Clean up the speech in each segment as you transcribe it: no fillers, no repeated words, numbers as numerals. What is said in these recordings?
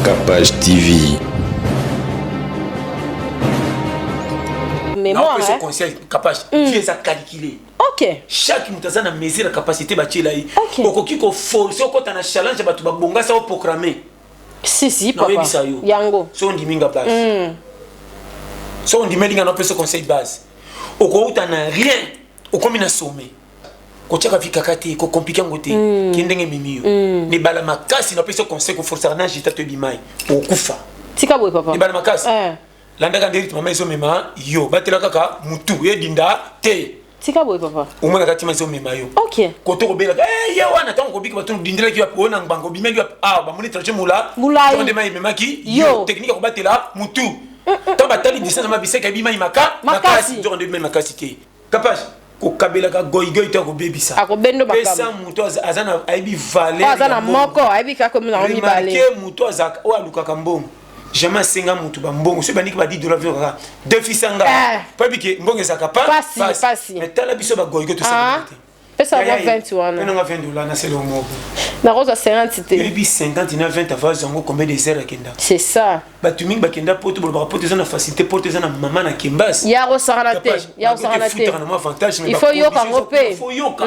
Capage TV. Mémoire, Naopesa hein? conseil capage vie eza calculé. Chaque moto aza na mesure ya capacité batiela ye. Ok. Okoki koforce okɔta na challenge ya bato babongasa oprograme. Si si papa. Naoyebisa yo. Yango. So ondimi nga base, so ondimeli nga, naopesa conseil base, okouta na rien, okomi na sommet. Kotiaka vi kaka te, kocompliquer yango te, ke ndenge ememi yo nebala makasi. Napesa conseil, koforçaka na agita to ebimai, okufa. Tika boye papa. Ebala makasi. Landaka nde rythme mama ezomema yo, batela kaka mutu edinda te. Tika boye papa. Omonaka ntima ezomema yo. Kote kobelaka eh, ye wana ntango kobika bato odindelaki wapi? Oyo na ngbanga obimaki wapi? Awa bamoni trajet mola. Molai. Ntango nde mai ememaki Yo. yo, technique ya kobatela mutu, ntango batali distance na mabiseka ebimai maka Makasi. makasi, nzoko nde ebimai makasi te. Kapage kokabelaka goigoi te, akobebisa. Akobendo makambo. Pesa moto aza na ayebi valeur Oyo aza ya na mbongo. moko ayebi kaka komi nango mibale. Remarke moto azalaka oyo alukaka mbongo jamais asenga moto bambongo. Soki bandiki ba 10 dollar vio kaka defisanga po yebi ke mbongo ezalaka pa Pasi, pasi. Mais tala biso bagoigo tosengaka te. Pesa bango 20 wana. Nanga 20 dollar nasala moko. Nakozwa 50 te. Yebi 50 na 20 ava yango combien des heures akenda? C'est ça. Bato mingi bakenda poto, bolobaka poto eza na facilité, poto eza na mama na kembasi. Ya kosakana te, ya kosakana te. Efutaka na mwa avantage, mais Il faut yoka bacondition yango mpe. il faut yoka.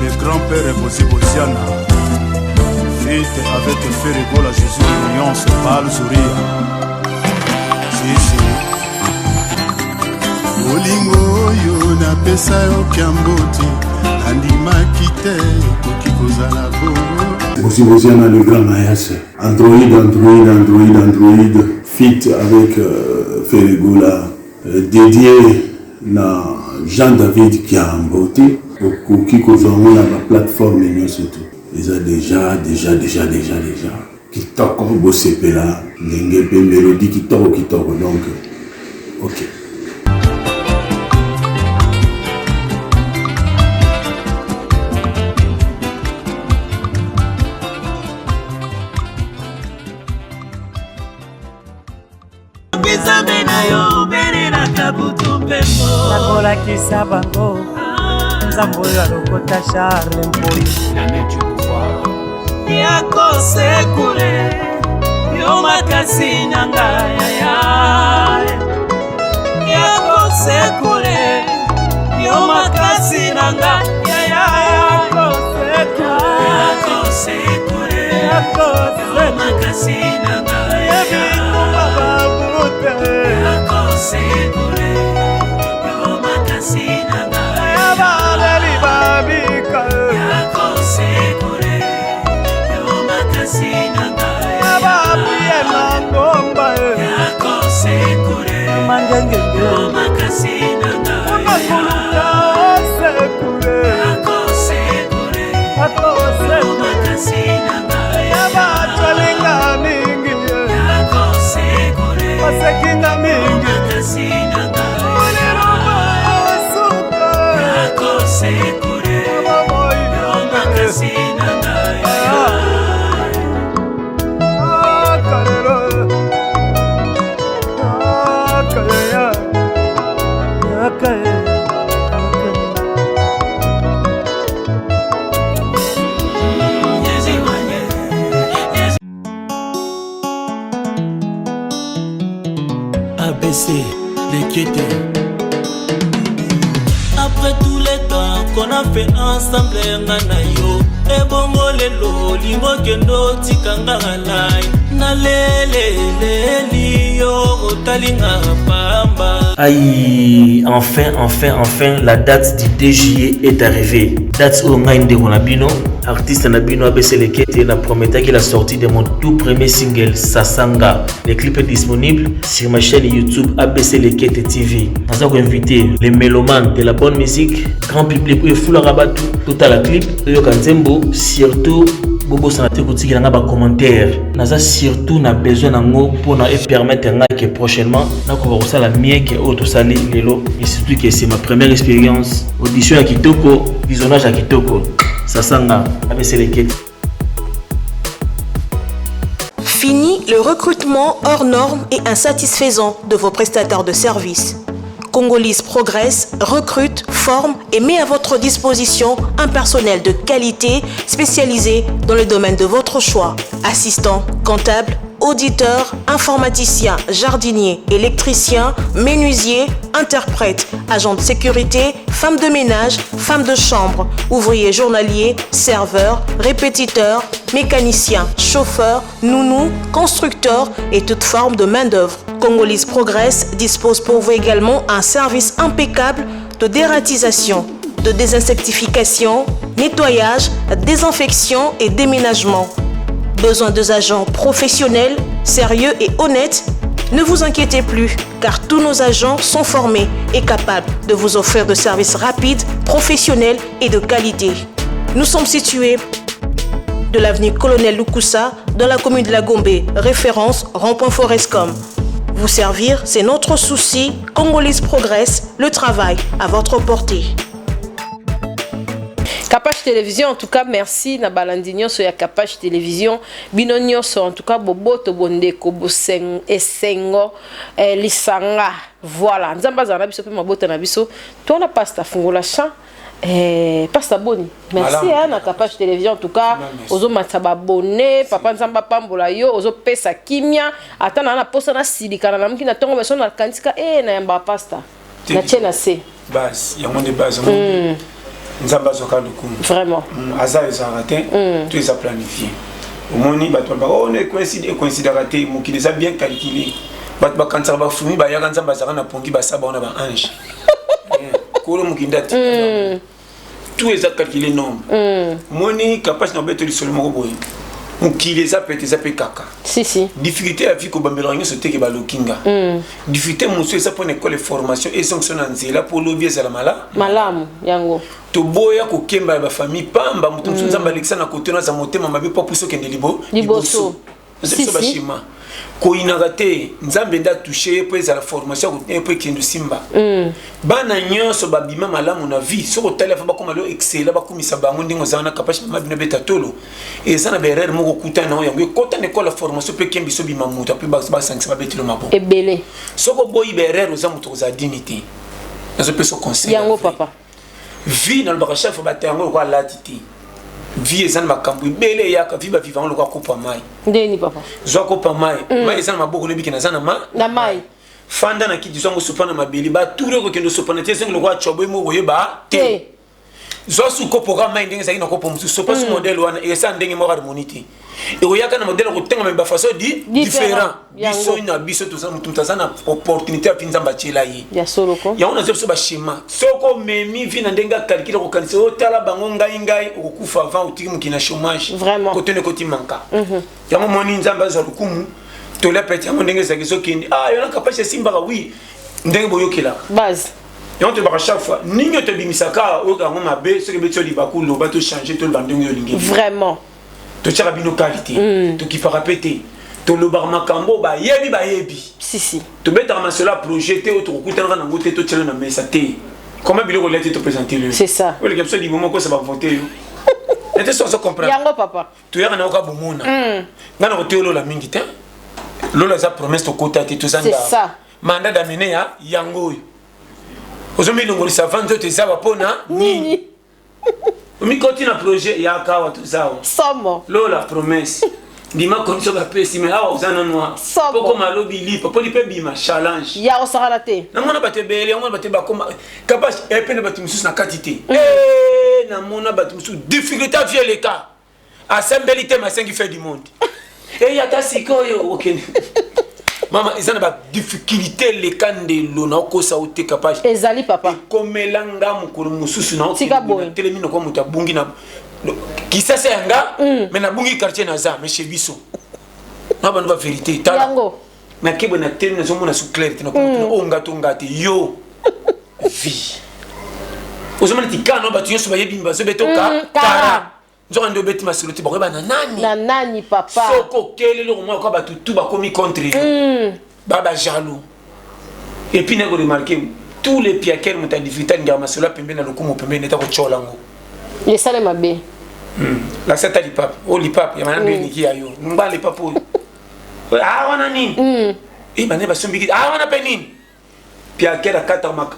Le grand-père Bozi Boziana, feat avec Ferre Gola, Jésus de Nuance, Pal Zuria. Si, si. Bolingo oyo napesa yo kiambo te, nandimaki te ekoki kozala bongo. Bozi Boziana, le grand Mayas. Android, Android, Android, Android, feat avec Ferre Gola, dédié na Jean-David Kiambote. Okoki kozwa yango na baplateforme nyonso tu. Eza déjà, déjà, déjà, déjà, déjà. Kitoko, bosepela, ndenge mpe mélodie kitoko kitoko. Donc, ok. Nzambe na yo obelelaka butu mpe mo Nakolakisa bango nzambe oyo alokota Charles Mpoi. Ya kosekure yo makasi na ngai ya ya kosekure yo makasi na ngai ya ya ya kosekure yo makasi na ngai ya kosekure yo makasi na ngai ya kosekure yo makasi na ngai ya kosekure yo makasi na ngai ya kosekure yo makasi na ngai ya kosekure yo makasi na ngai ya kosekure yo makasi na ngai. ABC, Lekete. Après tout le temps qu'on a fait ensemble, nga na yo, ebongo lelo olingo okende otikanga ngai naleleleli yo otalinga pamba. Aïe, enfin, enfin, enfin, la date du 2 juillet est arrivée. Date oyo ngai ndeko na bino, artiste na bino ABC Lekete, na promettaki la sortie de mon tout premier single Sasanga. Le clip est disponible sur ma chaîne YouTube ABC Lekete TV. Naza koinviter les mélomanes de la bonne musique, grand public oyo efulaka bato, totala clip, toyoka nzembo, surtout bobosana te kotikela nga bacommentaire. Naza surtout na besoin nango mpona epermettre ngai ke prochainement nakoka kosala mieux ke oyo tosali lelo, et surtout ke c'est ma première expérience. Audition ya kitoko, visionnage ya kitoko. Sasanga, ABC Lekete. Fini le recrutement hors normes et insatisfaisant de vos prestataires de services. Congolese Progress recrute, forme et met à votre disposition un personnel de qualité spécialisé dans le domaine de votre choix. Assistant, comptable, auditeur, informaticien, jardinier, électricien, menuisier, interprète, agent de sécurité, femme de ménage, femme de chambre, ouvrier journalier, serveur, répétiteur, mécanicien, chauffeur, nounou, constructeur et toute forme de main-d'œuvre. Congolese Progress dispose pour vous également un service impeccable de dératisation, de désinsectification, nettoyage, désinfection et déménagement. Besoin de agents professionnels, sérieux et honnêtes Ne vous inquiétez plus, car tous nos agents sont formés et capables de vous offrir de services rapides, professionnels et de qualité. Nous sommes situés de l'avenue Colonel Lukusa dans la commune de la Gombe, référence rond-point Forescom. Vous servir, c'est notre souci. Congolese Progress, le travail à votre portée. Kapash Télévision, en tout cas, merci na balandi nyonso ya Kapash Télévision. Bino nyonso, en tout cas, boboto bondeko boseng esengo eh, lisanga. Voilà, Nzambe azala na biso pe mabota na biso. Tona pasta fungola champ. Eh, pasta boni merci hein, na Kapash Télévision en tout cas ozomatisa babone papa Nzambe apambola yo ozopesa kimia ata na na posa na silikana na muki na tongo meso na kanisika eh na yamba pasta na tie na se base yango nde base nzambe azwaka lokumu vraiment aza ezalaka te to eza planifie omoni bato balobaka oh no ekoincidaka te mokili eza bien calculé bato bakanisaka bafumi bayaka nzambe azalaka na pongi basaba wana baange kolo mokili nde atika tout eza calculé nombre moni kapasi na obeto lisolo moko boye mokili eza pete eza mpe kaka si, si. Difficulté ya vie kobambelaka nyonso teke baloki nga difficulté mosusu eza mpona ekole formation ezongisa na nzela mpo lobi ezala mala malamu yango toboya kokemba ya bafamille pamba moto mosusu nzambe alekisa na kote naza motema mabe mpo apusi okende liboso eza biso bashima koyinaka te nzambe nde atouche ye mpo ezala formation ya mpo ekende osimba bana nyonso babima malamu na vie soki otali afa bakoma leo excella bakumisa bango ndenge oza wana kapasi mama bino beta tolo eza na baerreur moko okuta na yango ekota na ekole ya formation mpe ekembi biso bima moto mpe basangisa babetelo maboko ebele soki oboyi baerreur oza moto kozala dini te nazopesa conseil yango papa vie nalobaka chaque fois bato yango lokola alati te vie eza na makambo ebele eyaka vie baviva yango lokola kopa mai ndeni papa zwa kopa mai mai eza na maboko nayebiki naza na ma na mai fanda na kiti zwango sopa na mabele bature okokende osopana te esengi lokola cobo moko koyeba te zwa su kopo ka mai ndenge ezalaki na kopo mosusu sopa su modele wana esala ndenge moko harmonie te ekoyaka na modele kotengama bafaçon di différent biso na biso toza motu moto aza na opportunité ya vi nzambe atiela ye yango nazwa biso baschema soki omemi vi na ndenge akalkile kokanisa otala bango ngai ngai okokufa avant otiki mokili na chômage kotone ekoti manka yango moni nzambe azwa lokumu tolia pete yango ndenge ezalaki ezokende ah yona kapasi esimbaka wi ndenge boyokelaka base yango tolobaka chaque fois nini oyo tobimisaka oyoka yango mabe soki ebeti yo libaku loba tochange toloba ndenge oyo olingi vraiment totiaka bino kali te tokipaka mpe te tolobaka makambo bayebi bayebi si, si. Tobetaka masolo ya projet te oyo tokokutanaka nango te totiana na mesa te comment biloko olia te topresente lelo c'est ça oleka biso libomo okosa bavote yo ete so ozo comprendre yango papa toyaka na yoka bomona nga na koteyo lola mingi te lola eza promesse tokota te toza nda mandat d'amener ya yango oyo ozomilongolisa va nzoto eza wa mpona nini omikoti na projet yaka awa toza awa somo lola promesse ndima condition bapesi me awa oza nanu awa pokoma lobi lipa mpo lipa ebima challenge ya osakana te namona bato ebele yango bato bakoma kapasi epe na bato mosusu na kati te namona bato mosusu difficulté avie eleka asambeli te masengi fin du monde eyi ata sikoyo okende mama eza na badifficulté eleka ndelo naokosa oteka page ezali papa ekomela nga mokolo mosusu naotelemi nokwa moto abungi na kisasa ya nga me nabungi quartier naza me chez biso na bando bavérité tala nakebwe na telemi nazomona su claire te nakomotuna oyo nga to nga te yo vie ozomona tikano bato nyonso bayebi bazobeta oka kara nzoka nde obeti masolo te bakoyeba na nani na nani papa soki okeli eloko moko ya bato tu bakomi contre yo ba bajaloux et puis nako remarquer tous les piakere moto ya difficulté alingaka masolo ya pembeni na lokumu pembeni eta kotyola yango esale mabe lakisa ata lipape oyo lipape ya manando eleki ya yo ngba lipape oyo ah wana nini e bane basombiki ah wana mpe nini. Piaker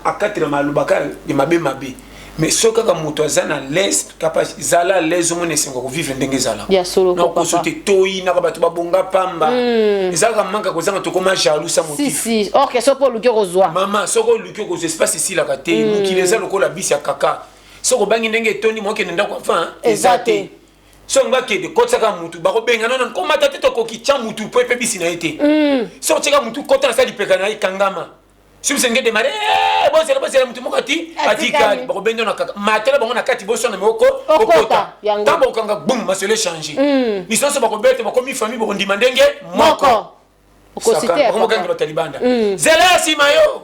akatela maloba ya mabe mabe. Mais soki kaka moto aza na l'aise, capacité, zala à l'aise, omona esengo ya kovivre ndenge ezala. Ya solo na ko, okoso papa. te, toyinaka bato babonga pamba. Ezalaka manque ya kozanga, tokoma jaloux sa Si motif. si, ok, soki oluki okozwa. Mama, soki oluki okozwa, espace esilaka te. Mokili eza lokola bisi ya kaka. Soki obangi ndenge etondi, mokende ndako afin Eza eza te. te. Soki bakende kotisaka mutu, bakobenga nono komata te, tokoki tia mutu po epe bisi na ye te. Soki otiaka mutu, kota na sa lipeka na ye, kangama. Soki biso ngede mare, bozela, bozela, mutu moko ati atikali, bakobenda na kaka matela bango na kati, boswana moko Okota, okota. Yango. Ntango bakokanga, bum, masolo echange. Biso nyonso bakobeta, bakomi famille, bakondima ndenge moko. Moko okosi te, bakomokanga papa. bato ya libanda. Zela ya nsima yo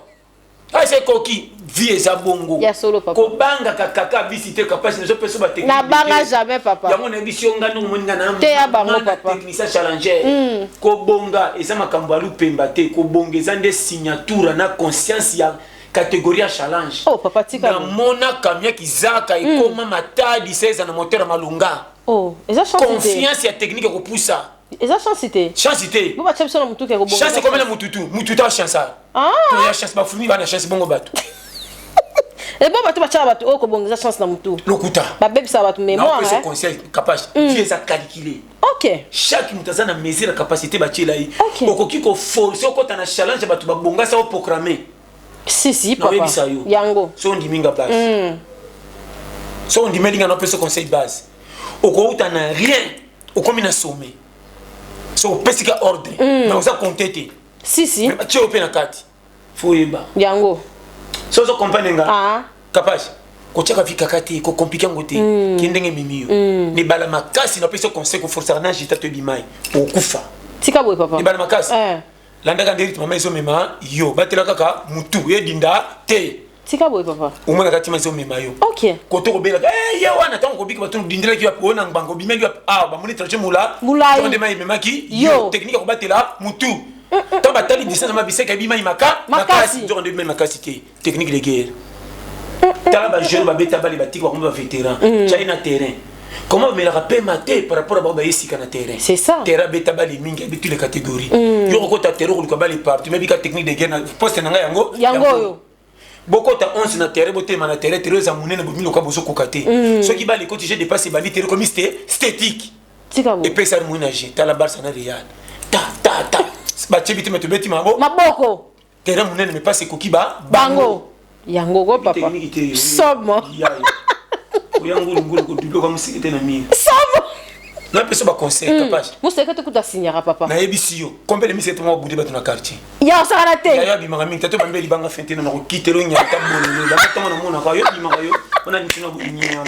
asa ekoki, vie eza bongo. Ya solo, papa. Kobangaka kaka bisi te, kapasi nazopesa ba technique Nabanga te. jamais, papa. Yango nayebisi yo, nga ndenge omoni nga na Te ya bango, nga na papa. technicien challenger. Kobonga eza makambo ya lupemba te. Kobonga eza nde signature na conscience ya catégorie ya challenge. Oh, papa, tika boye. Namona camion kizaka ekoma Matadi, se eza na moteur ya malunga. Oh, eza chance te. Confiance ya technique ekopusa. Eza chance te. Chance te. Bo batia biso na motuka ekobonga. Chance ekomela mututu, mututu a chance. Ah. To ya chance, bafumi bana chance bongo bato. Ebo bato batiaka bato oyo kobonga eza chance na motu. Lokuta. Babebisaka bato mémoire. Naopesa Hein? conseil, capage, vie eza calculé. Chaque moto aza na mesure ya capacité batiela ye. Okoki koforce okota na challenge ya bato babongasa, oproclame. Si si, papa. Naoyebisa yo. Yango. So ondimi nga base, so ondimeli nga, naopesa conseil base, okouta na rien, okomi na sommet. So opesi ka ordre, mais oza compte te. Si si. Mais batie yo mpe na kati, fo oyeba. Yango. So ozo comprendre nga? Ah. Kapage, kotiaka vi kaka te, kocompliquer yango te. Ke ndenge ememi yo libala makasi, napesi yo conseil, koforçaka na agita to ebimai, okufa. Tika boye, papa. Libala makasi. Landaka nde rythme mama ezomema yo, batela kaka mutu edinda te. Tika boye, papa. Omonaka ntima ezomema yo. Kote kobelaka, eh, ye wana ntango kobika bato odindelaki wapi? Oyo na ngbanga obimaki wapi? Awa bamoni trajet mola Molai. nde mai ememaki Yo. yo. Technique ya kobatela mutu, ntango batali distance na mabiseka, ebimai maka Makasi. makasi, nzoko nde ebimai makasi te. Technique de guerre. Tala bajeune babeta bale, batika bakomi bavétéran, tiai na terrain, comment bamelaka pema te par rapport à bango bayesika na terrain. C'est ça. Terrain abeta bale mingi, ayebi tous les catégories. Yo kokota terrain, koluka bale partout, mebika technique de guerre na poste na ngai yango. Yango oyo. Bokota 11 na terrain, botema na terrain, terrain eza monene, bomiloka bozokoka te. Soki bale ekoti, je dépasse, ebandi terrain komi statique. Tika boye. Epesa moi na je tala Barça na Real, ta ta ta, batie biti me tobeti mabo Maboko. Terrain monene, mais passe ekoki ba Bango yango go, papa. Technique te. Somo. Oya ngulungulu koduloka mosiki te na mire. Somo. Napesa baconseil, capage. Moseka te kuta signaka, papa. Nayebisi yo, combien de misete moko bude bato na quartier. Ya osakana te. Yayo abimaka mingi, tato bambe libanga fente na kokitelo nyata bololo yango. Ntango namonaka yo, abimaka yo mpona liso na bonyama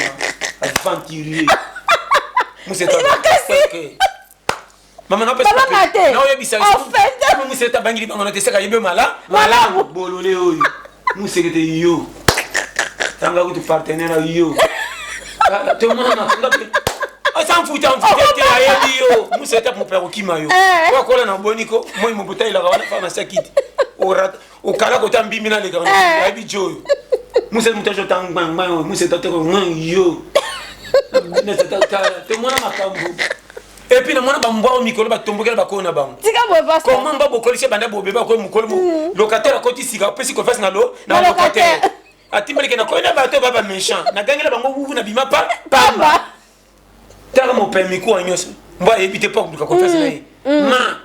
aventurier museta. Mama, Balanga te. naoyebisa Offender. museta abangi libanga na te, seka yebi mala malamu bolole oyo musekete yo tanga kutu partenaire yo tomona makonga asa mfuta mfuta te, ayebi yo museta mopaya kokima yo. Wakola na boniko moi mobuta elaka wana pharmacie akiti okala kota mbimbi nalekaka, ayebi jo oyo museta moto azo ta ngbangba oyo museta teko yo tomona makambo. Et puis namona bambwa oyo mikolo batombokela bakolo na bango. Tika boye, pasteur. Comment mba bokolisi banda bobe bakoyi mokolo locataire akoti sika, apesi confiance na lo na Na locataire. locataire. Atimbalike na koyina bato ba baméchant, nagangela bango wuwu na bima pa pamba. Tala mopaya mikuwa nyonso, mbwa ayebi te mpo akoluka confiance na ye. Ma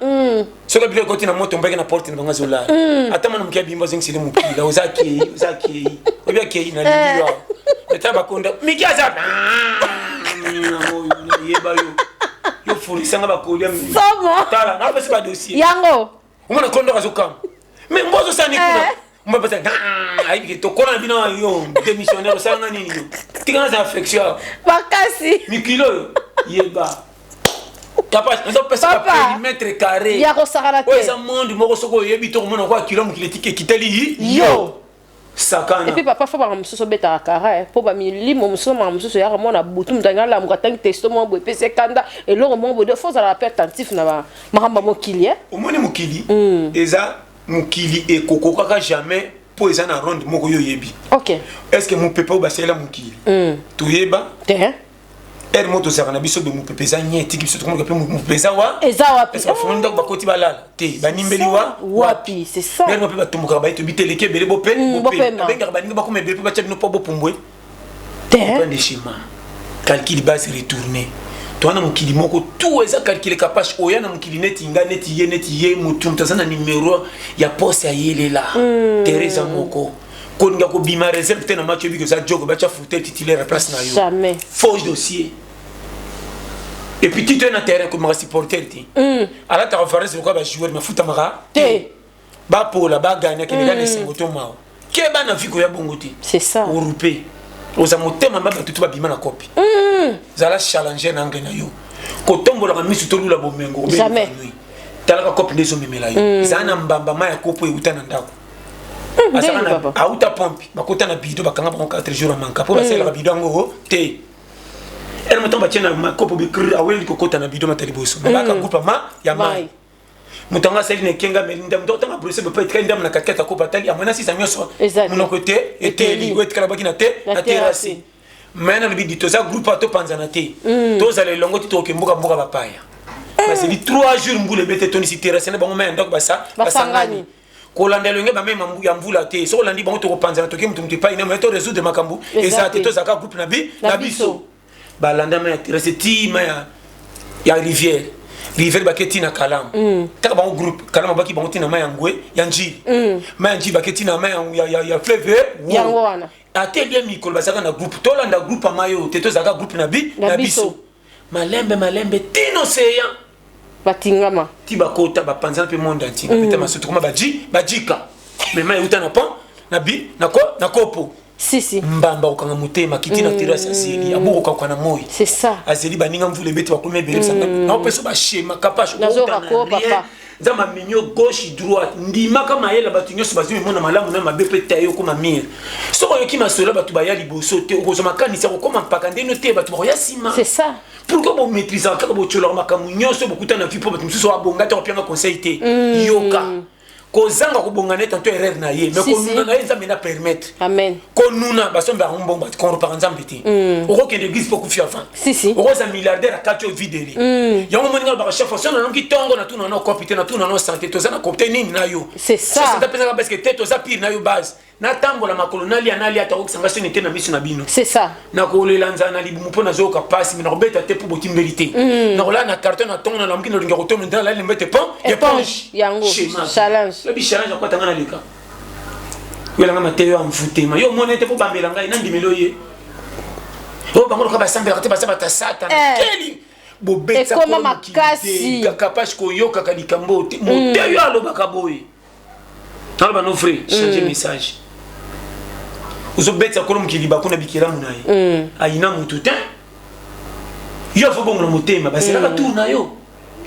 soki abili ekoti na moto, mbaki na porte na bango azolala. Ata mwana moke abimba, azongiseli mokila. Oza akei, oza akei, oyebi akei na lingi yo awa. Eta bakonda miki aza yeba yo, yo furisanga bakolia. Somo. Tala, napesi badossier. Yango. Omona kondo azokama, mais mbo ozosala ni kuna mbo pesa ayebi ke tokola na bino. Yo démissionnaire, osalanga nini? Yo tika naza affection awa. Makasi. Mikili oyo yeba capable nazopesa Papa. bapérimètre carré. Ya kosakana Oyo te. eza monde moko, soki oyebi to komona kwa kilo mokili etiki ekiteli Yo. Sakana. Et puis papa, fo baka mosusu obetaka kara mpo bamilimo mosusu, maka mosusu eyaka mwana butu, moto alingi alamuka, atangi testo moko boye, epesi ekanda eloko moko boye. Fo ozalaka mpe attentif na makambo ya mokili, eh. Omoni, mokili eza mokili, ekokokaka jamais mpo eza na ronde moko yo oyebi. Est ce que mopepe oyo basalela mokili toyeba? Te. Heure moko tozalaka na biso boye mopepe eza nye etiki biso tokomaka mpe mopepe eza wa eza wapi est-ce bafungoli ndako bakoti balala te banimbeli wa wapi c'est ça heure moko mpe batombokaka baye tobi te eleki ebele bope mm, bopema abengaka baninga bakoma ebele mpe batya bino mpo bopumbwe te de schéma calcul base retourné toa na mokili moko tout eza calcule kapache oya na mokili neti nga neti ye neti ye motu moto aza na numero ya poste ayelela mm. tere eza moko kolinga kobima réserve te na match oyebi oza jogo batya fauteuil titulaire ya place na yo jamais faux dossier et puis tito ye na terrain komaka supporter te mm. alataka varese lokola bajoueur mafutamaka te bapola bagane akende kaka na esengo to mawa keba na vie koya bongo te c'est ça orupe oza motema mba bato to babima na kopi mm. zala challenger na angle na yo kotombolaka misu tolula bomengo jamais talaka kopi nde ezomemela yo mm. ezala na mbamba mai ya kopo euta na ndako mm, azala auta pompe bakota na bido bakanga bango 4 jours ya manka mpo basalelaka bido yango te ere moto batie na makopo bikr aweli kokota na bido mata liboso mabaka groupe ma ya mai moto yango asali na ekenga ameli ndambo to otanga brose bopa etikali ndambo na katikati ya kopo atali amona sisa nyonso monoko ete eteli oyo etikala baki na te na terase mai nalobi di toza groupe a topanzana te mm. tozala elongo ti tokoke mboka mboka bapaya mm. bazeli 3 jours mbula ebete etondisi terase na bango mai ya ndako basangani kolanda elonge bamai ya mvula te soki olandi bango tokopanzana toke moto moto epai na to résoudre makambo eza te tozalaka groupe na biso balanda mai ya terase ti mai ya, ya rivière rivière bake ti na kalamu mm. taka bango groupe kalamu abaki bango ti na mai ya ngwe ya njili mm. mai ya njili bake ti na mai ya, ya, ya fleuve yango wana ata elie mikolo bazalaka na groupe tolanda groupe ya mai oyo te tozalaka groupe na, bi, na biso malembe malembe tino océan batingama ti bakota bapanzana mpe monde entier bapeta mm. masutu koma baji bajika mais mai euta na pont na bi na ko na kopo si si mbamba kokanga motema kiti na terrasse azeli mm. abokokaka na moi c'est ça azeli baninga mvula ebeti bakomi ebele mm. naopesa bashema kapashe nzambe amemi yo gauche droite ndimaka mayele bato nyonso bazwi mimona malamu na mabe mpe taye okoma mire soki oyoki masolo bato baya liboso te okozwa makanisi ya kokoma mpaka ndeno te bato bakoya nsima c'est ça pourquoi bomaîtrisaka kaka botyolaka makambo nyonso bokuta na vie mpo bato mosusu abonga te kopianga conseil te mm. yoka kozanga kobonga na ye tanto erreur na ye mais konuna na ye nzambe na permettre amen konuna basombaka mbongo korupaka nzambe te mm. okokende église mpo okufi avant okoza milliardaire akati yo videli mm. yango omoni nga baka chef so nalongi ntongo natuna na okopi te natuna na sante toza na kopi te nini na yo sante apesaka parce que te toza pire na yo base natambola makolo nalia nalia ata okokisa nga soni te na miso na bino c'est ça nakolela nzala na libumu mpo nazoyoka mpasi me nakobeta te mpo botimbeli te mm. nakolala na carton na ntongo nalamuki nalinga kotomi nde nalali mbete pon éponge yango challenge lobi challenge akwata nga naleka oyelanga mateyo ya mvutema yo omoni ete mpo bambela ngai nandimeli oye oyo bango loka basambelaka te baza bata satana eh. keli bobetisa makasi kapashe koyokaka likambo te moteyo alobaka boye naloba no vrai changer mm. message ozobetisa kolo mokili libaku na bikelamu na ye mm. ayina motu te yo afo bongola motema bazelaka mm. tour na yo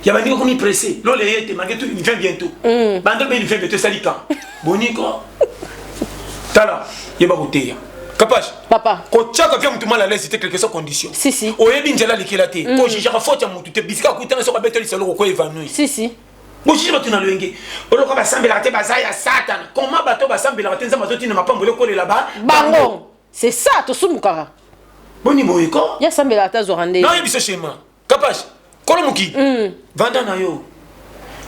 ya bandiki okomi pressé lola eye te malgré tout il vient bientôt mm. banda mpe il vient bientôt esali kan boniko tala yeba koteya kapage papa kotiaka via motu mal à l'aise te quelque soit condition si, si. oyebi nzela alikela te mm. kojijaka faute ya motu te bisika akutana soki abeteli saloko ko évanouir si, si. Bojuge bato na loyenge oloka basambelaka te baza ya satana comment bato basambelaka te nzambe azotinda mapamboli ekolela ba bango c'est ça tosumukaka boni boye ko ye asambelaka te azwaka nde nayebi biso shema kapage kolo mokili mm. vanda na yo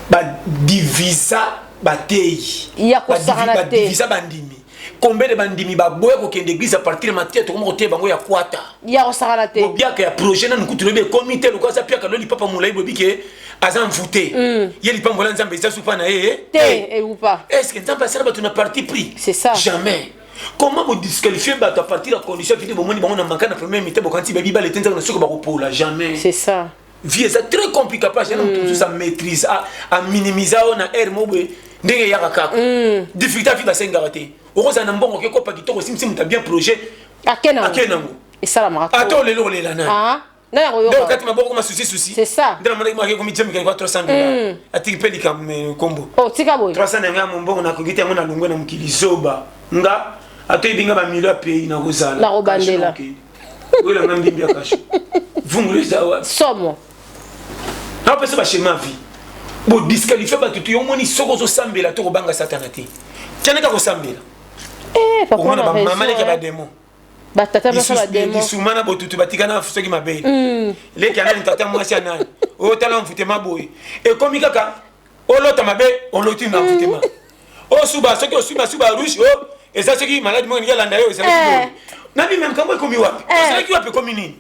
badivisa bateyi ya kosakana te badivisa bandimi combien de bandimi baboya kokende église à partir ya mateya tokoma koteya bango ya kwata ya kosakana te bobiaka ya projet nanu kutu lobi ekomi te lokola aza piaka lo lipapa molai boyebi ke aza mvute mm. ye lipambola nzambe eza supa na ye te ewupa est ce que nzambe asala bato na parti pris c'est ça jamais comment bodisqualifie bato à partir ya condition vide bomoni bango na manka na premier mite bokanisi bayebi bale te nzambe na soki bakopola jamais c'est ça vie eza très compliqué page yana moto mosusu amaîtrise aminimisa oyo na aire mo boye ndenge eyaka kaka mm. difficulté afi basengaka te okozala na mbongo oke kopa kitoko osimisi moto bien projet ake nango esalamaka ata olelo olela nani ah, nani akoyoka okati maboko koma susi susi c'est ça nde namonaki mwake komi jemikani kwa 300 dollars mm. atiki mpe likambo nkombo oh tika boye 300 na ngai ya mombongo nakoki te yango nalongwe na mokili zoba nga atoyebi nga bamilio ya pays nakozala nakobandela oyelanga mbimbi ya kasho vungulu eza wapi somo napesa bashema vie bodisqualifie bato te omoni soki ozosambela to kobanga satana te tianaka kosambela eh, omona bamama leki ya bademo. Batata basa ba démon. Lisuma na botutu batika na soki mabe. Leki ya nani tata mwasi ya nani. Otala mfutema boye. Ekomi kaka olota mabe oloti na mfutema. Osuba soki osuba suba rouge oh eza soki maladi moko elingi alanda yo ezalaki eh. boye. Nabi meme kambo ekomi wapi? Eh. Ezalaki wapi ekomi nini?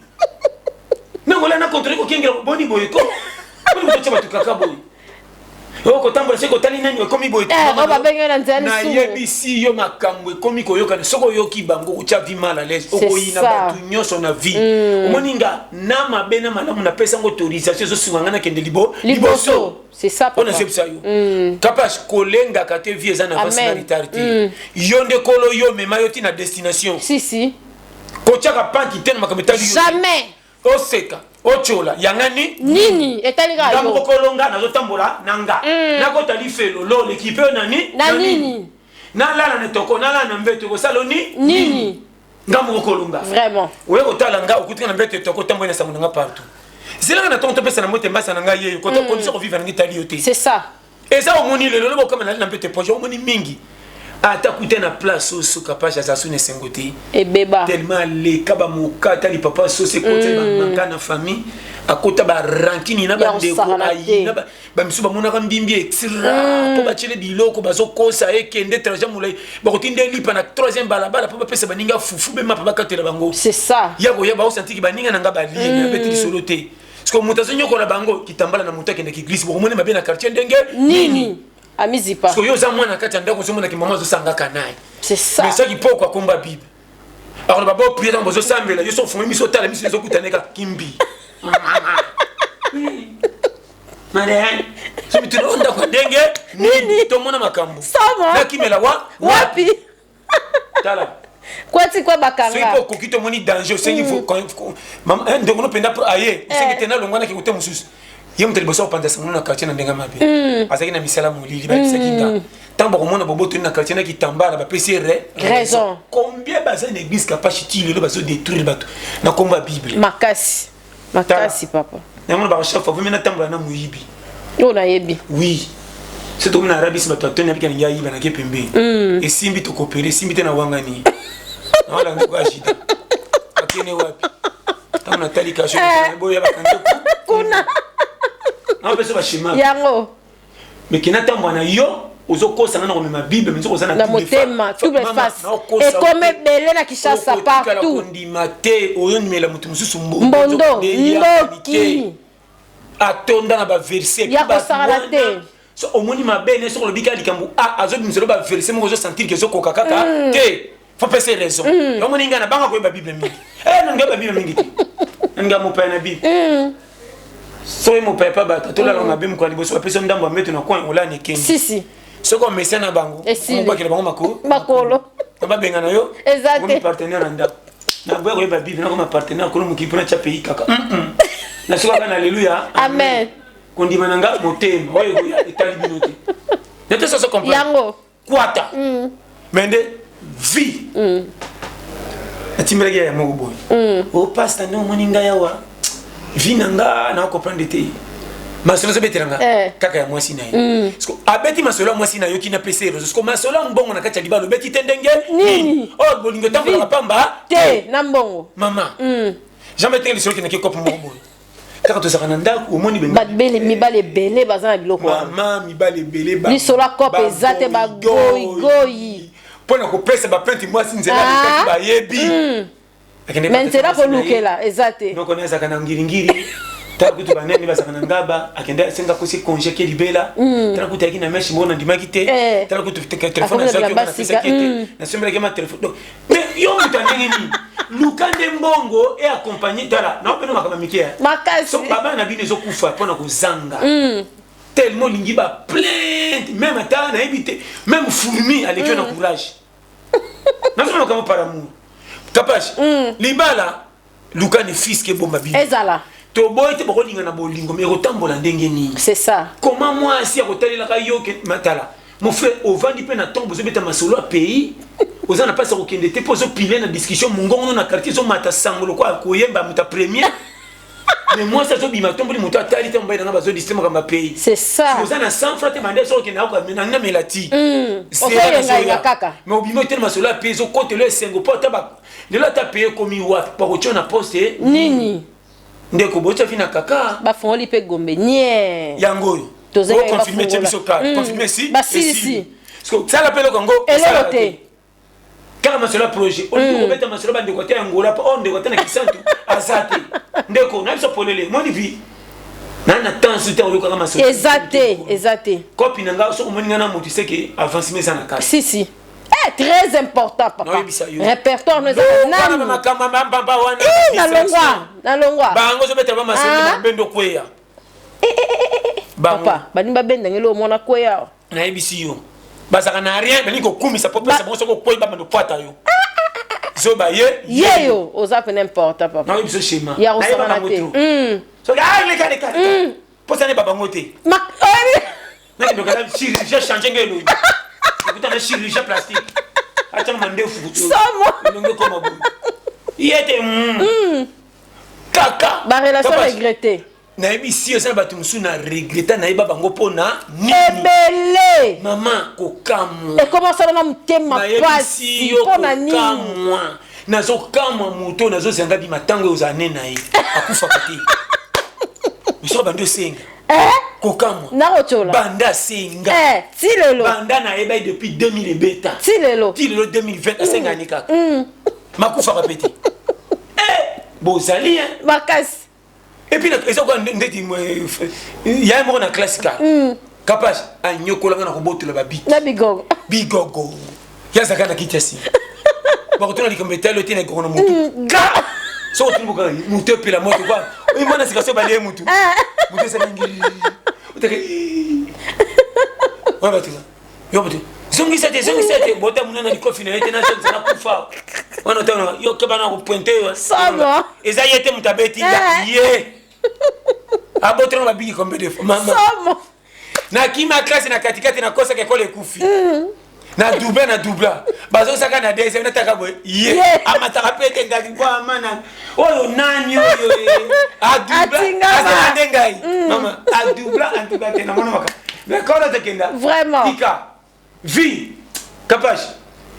Nangola na controle kokengela boni boye ko. Boni botia bato kaka boye. oyo kotambola soki otali nani ekomi boye eh, nayebisi yo makambo ekomi koyokana soki oyoki bango kotya vie mal à l'aise okoyina bato nyonso na vie mm. omoni nga na mabe na malamu napesa yango autorisation ezosunga nga nakende liboso mpo nazebisa yo mm. kapas kolengaka te vie eza na avance na retard te mm. yo nde kolo yo mema yo ti na destination kotyaka panki te na makambo etali jamais Oseka, otiola, yanga ni nini etali kaka yo. Nga moko nga nazotambola na nga. Mm. Nakota lifelo lo leki pe na ni na nini. Nalala na toko, nalala na mbeto ekosala ni nini. Nga moko kolonga. Vraiment. Oye kotala nga okutika na mbeto etoko tambola na sango na nga partout. Zelanga na tongo topesa na mbote mbasa na nga yeyo kota mm. condition ko vivre na ngi tali yo te. C'est ça. Eza omoni lelo lobo kama nali na mbeto epoche omoni mingi ata kuta na place oyo suka page aza su na esengo te ebeba tellement aleka bamokata lipapa sosi ekoti mm. bamanka na famille akota barankini na bandeko ayina bamisusu bamonaka mbimbi extra mpo mm. batiele biloko bazokosa ekende trajet molai bakotinda elipa na troisième balabala mpo bapesa baninga fufu bemapa bakatela bango ya koya baosantiki baninga na nga balie mm. abeti lisolo te siko moto azonyokola bango kitambala na moto akendaki eglise bokomoni mabe na quartier ndenge nini amizipa siko yo oza mwana kati ya ndako ozomonaki mama azosangaka naye c'est ça mais soki poko akomba bible akoloba bo prier ntango bozosambela yo so ofungoli miso otala miso ezokutana kaka kimbi Marianne so mituna oyo ndako ya ndenge nini tomona makambo nakimela wa wapi tala kwati kwa bakanga soki mpo okoki tomoni danger osengi mm. eh, ndeko no mpenza aye osengi eh. te nalongwa nake kote mosusu ye moto liboso akopanza sango na quartier na ndenge mabe mm. azalaki na misala molili bayebisaki nga mm. ntango bakomona bobotoli na quartier na kitambala bapesi ye raison combien baza na église kapashi ti lelo bazodétruire bato na nkombo ya bible makasi makasi papa yango na baka chaque fois vomi natambola na moyibi oyo nayebi oui soki tokomi na arabisi bato atoni abika ningi ayiba nake pembeni mm. esimbi tokopere esimbi te na wangani nawalanda ko ajida akende wapi ntango natali kasho eh. boya bakangi kuna napesa bashema yango mais kena tambwa na yo ozokosa nga na komema bible mais oza na motema double face ekoma ebele na Kinshasa partout kondima te oyondimela moto mosusu mbondo ndoki atonda na baverse ya kosakana te so omoni mabe ne soki olobi kaka likambo a azobimiselo baverse moko ozosentir ke ezokoka kaka mm. te faut pesa raison mm. omoni ngai nabanga koyeba bible mingi eh, nalinga yeba bible mingi te nalinga mopaya na bible mm. soki mopaya pa bato tolala mm. mabe mokolo liboso bapesi ndambo ya mbeto na coin olani ekendi si, si. soki omesa na bango obakela bango makolo makolo na babenga na yo okomi partenaire na ndako naboya koyeba bible nakoma partenaire kolo mokili mpona tya pays kaka nasukaka na aleluya amen kondima na nga motema oyo ekoya etali bino te nete soso comprendre yango kwata mm. mais nde vie mm. natimbelaki ya moko boye mm. o oh, pasta nde omoni ngai awa vie na nga na comprendre te masolo ezobetela nga eh. kaka ya mwasi na ye mm. abeti masolo ya mwasi na yo kina pesa ye reseau masolo ya mbongo na kati ya libala obeti te ndenge nini oyo oh, bolingo etambolaka pamba te na mbongo mama mm. jean betenge lisolo kendaki kope moko boye kaka tozalaka na ndako omoni babele mibali ebele baza na biloko mama mibali ebele lisolo ya kope eza te bagoyigoyi mpo na kopesa baplainte mwasi nzela ah. bayebi mm. me nzela kolukela eza te noko na azalaka na ngiringiri tala kutu banene bazalaka na ngaba akende asenga kosi congé ke libela mm. tala kutu ayaki na meshe moko nandimaki te eh. tala kutu telefone azwaki napesaki te mm. nasombelaki ma telefone donc mais yo moto ya ndenge nini luka nde mbongo e accompagne tala naopena makambo ya mike makasi babana na bino ezokufa mpo na kozanga mm. tellement olingi ba plainte meme ata nayebi te meme fourmi aleki yo na mm. courage nazomona makambo par amour kapash mm. libala luka ne fiske ebomba bino ezala toboyi te bokolinga na bolingo mais ekotambola ndenge nini c'est ça comment mwasi akotalelaka yo matala mon frère ovandi mpe na ntongo bozobeta masolo ya pays oza na mpasi ya kokende te mpo ozopile na discussion mongongo na quartier ezomata sango lokola koyemba moto ya premier. Mais mwasi azobima tomboli moto atali te, mobali nanga bazodiste makambo ya pays. C'est ça. Oza na 100 francs te, bande soki okende akoka namela ti. Okoyengayenga kaka. Mais obima otele masolo ya pays, ezokotela esengo mpo ata lelo ata pays ekomi wapi, bakotia na poste nini. Ndeko, botia vi na kaka. Bafongoli mpe Gombe nie. Yango oyo oconfirme, tie biso ka confirme si. Basilisi. Sala mpe eloko yango. Eloko te. Kaka masolo ya projet, olingi kobeta masolo, bandeko te ya Ngola mpo oyo ndeko ata na Kisantu aza te. Ndeko na biso polele, moni vi na temps su te, oyokaka masolo. Eza te, eza te. Kopi na nga, soki omoni nga na motu, seke avancement eza na kati. Si si. Eh, très important, papa. Répertoire no eza nani? Makambo mbamba wana. Nalongwa, nalongwa. Bango ozobetela bamasolo, babendo kweya. Papa, baningi babendangeli omona kweya. Nayebisi yo, bazalaka na rien, balingi kokumisa po pesa bango. Soki okwei, babanda opwata yo, zoba ye. Yeyo oza pene important, papa. Nayebi biso schéma. Ya kosangana te. Soki leka leka mposa nayeba bango te, nakendokala chirurgien, change nge elongi, ekuta na chirurgien plastique, atianga mandefu, elongi ekoma boye, ye te kaka. Barelation regretté. Nayebi si eza na bato mosusu na regreta, nayeba bango mpona nini. Ebele. Mama, kokamwa. Ekomasala na motema pasi, mpona nini? Kokamwa, nazokamwa moto oyo nazozanga bima ntango oyo ozala ne na ye akufaka te, miso bandi osenga. Kokamwa. Nakotiola. Banda asenga. Ti lelo. Banda nayeba ye depuis 2000 ebeta. Ti lelo. Ti lelo 2020, asengani kaka, makufaka pe te. Bozali makasi. Et puis eza koka ndeti ya moko na classe ka Kapage anyokolanga na kobotola babiki. Na bigogo. Bigogo ye azalaka na kiti ya nsima, bakotuna likambo etali te na egongo na motu ka soki otuni boka motu epela moto kwa oyo mwana sika so balie motu, motu esalangi otaka wana bato yo bato zongisa te, zongisa te, bota monene na likofi na ye te, nazongisa nakufa wana otanga yo keba na kopointe yo. Somo. Eza ye te moto abeti ye, abotanga babiki combien de fois, mama? Somo. Nakima classe na katikati, nakosaka ekole ekufi na doubla, na doubla bazosaka na deuxième, nataka boye ye amataka mpe te ngaki po amana oyo nani oyo adoubla azala nde ngai mama adoubla antuka te, namona maka mais tokenda. Vraiment. Tika vie Kapage,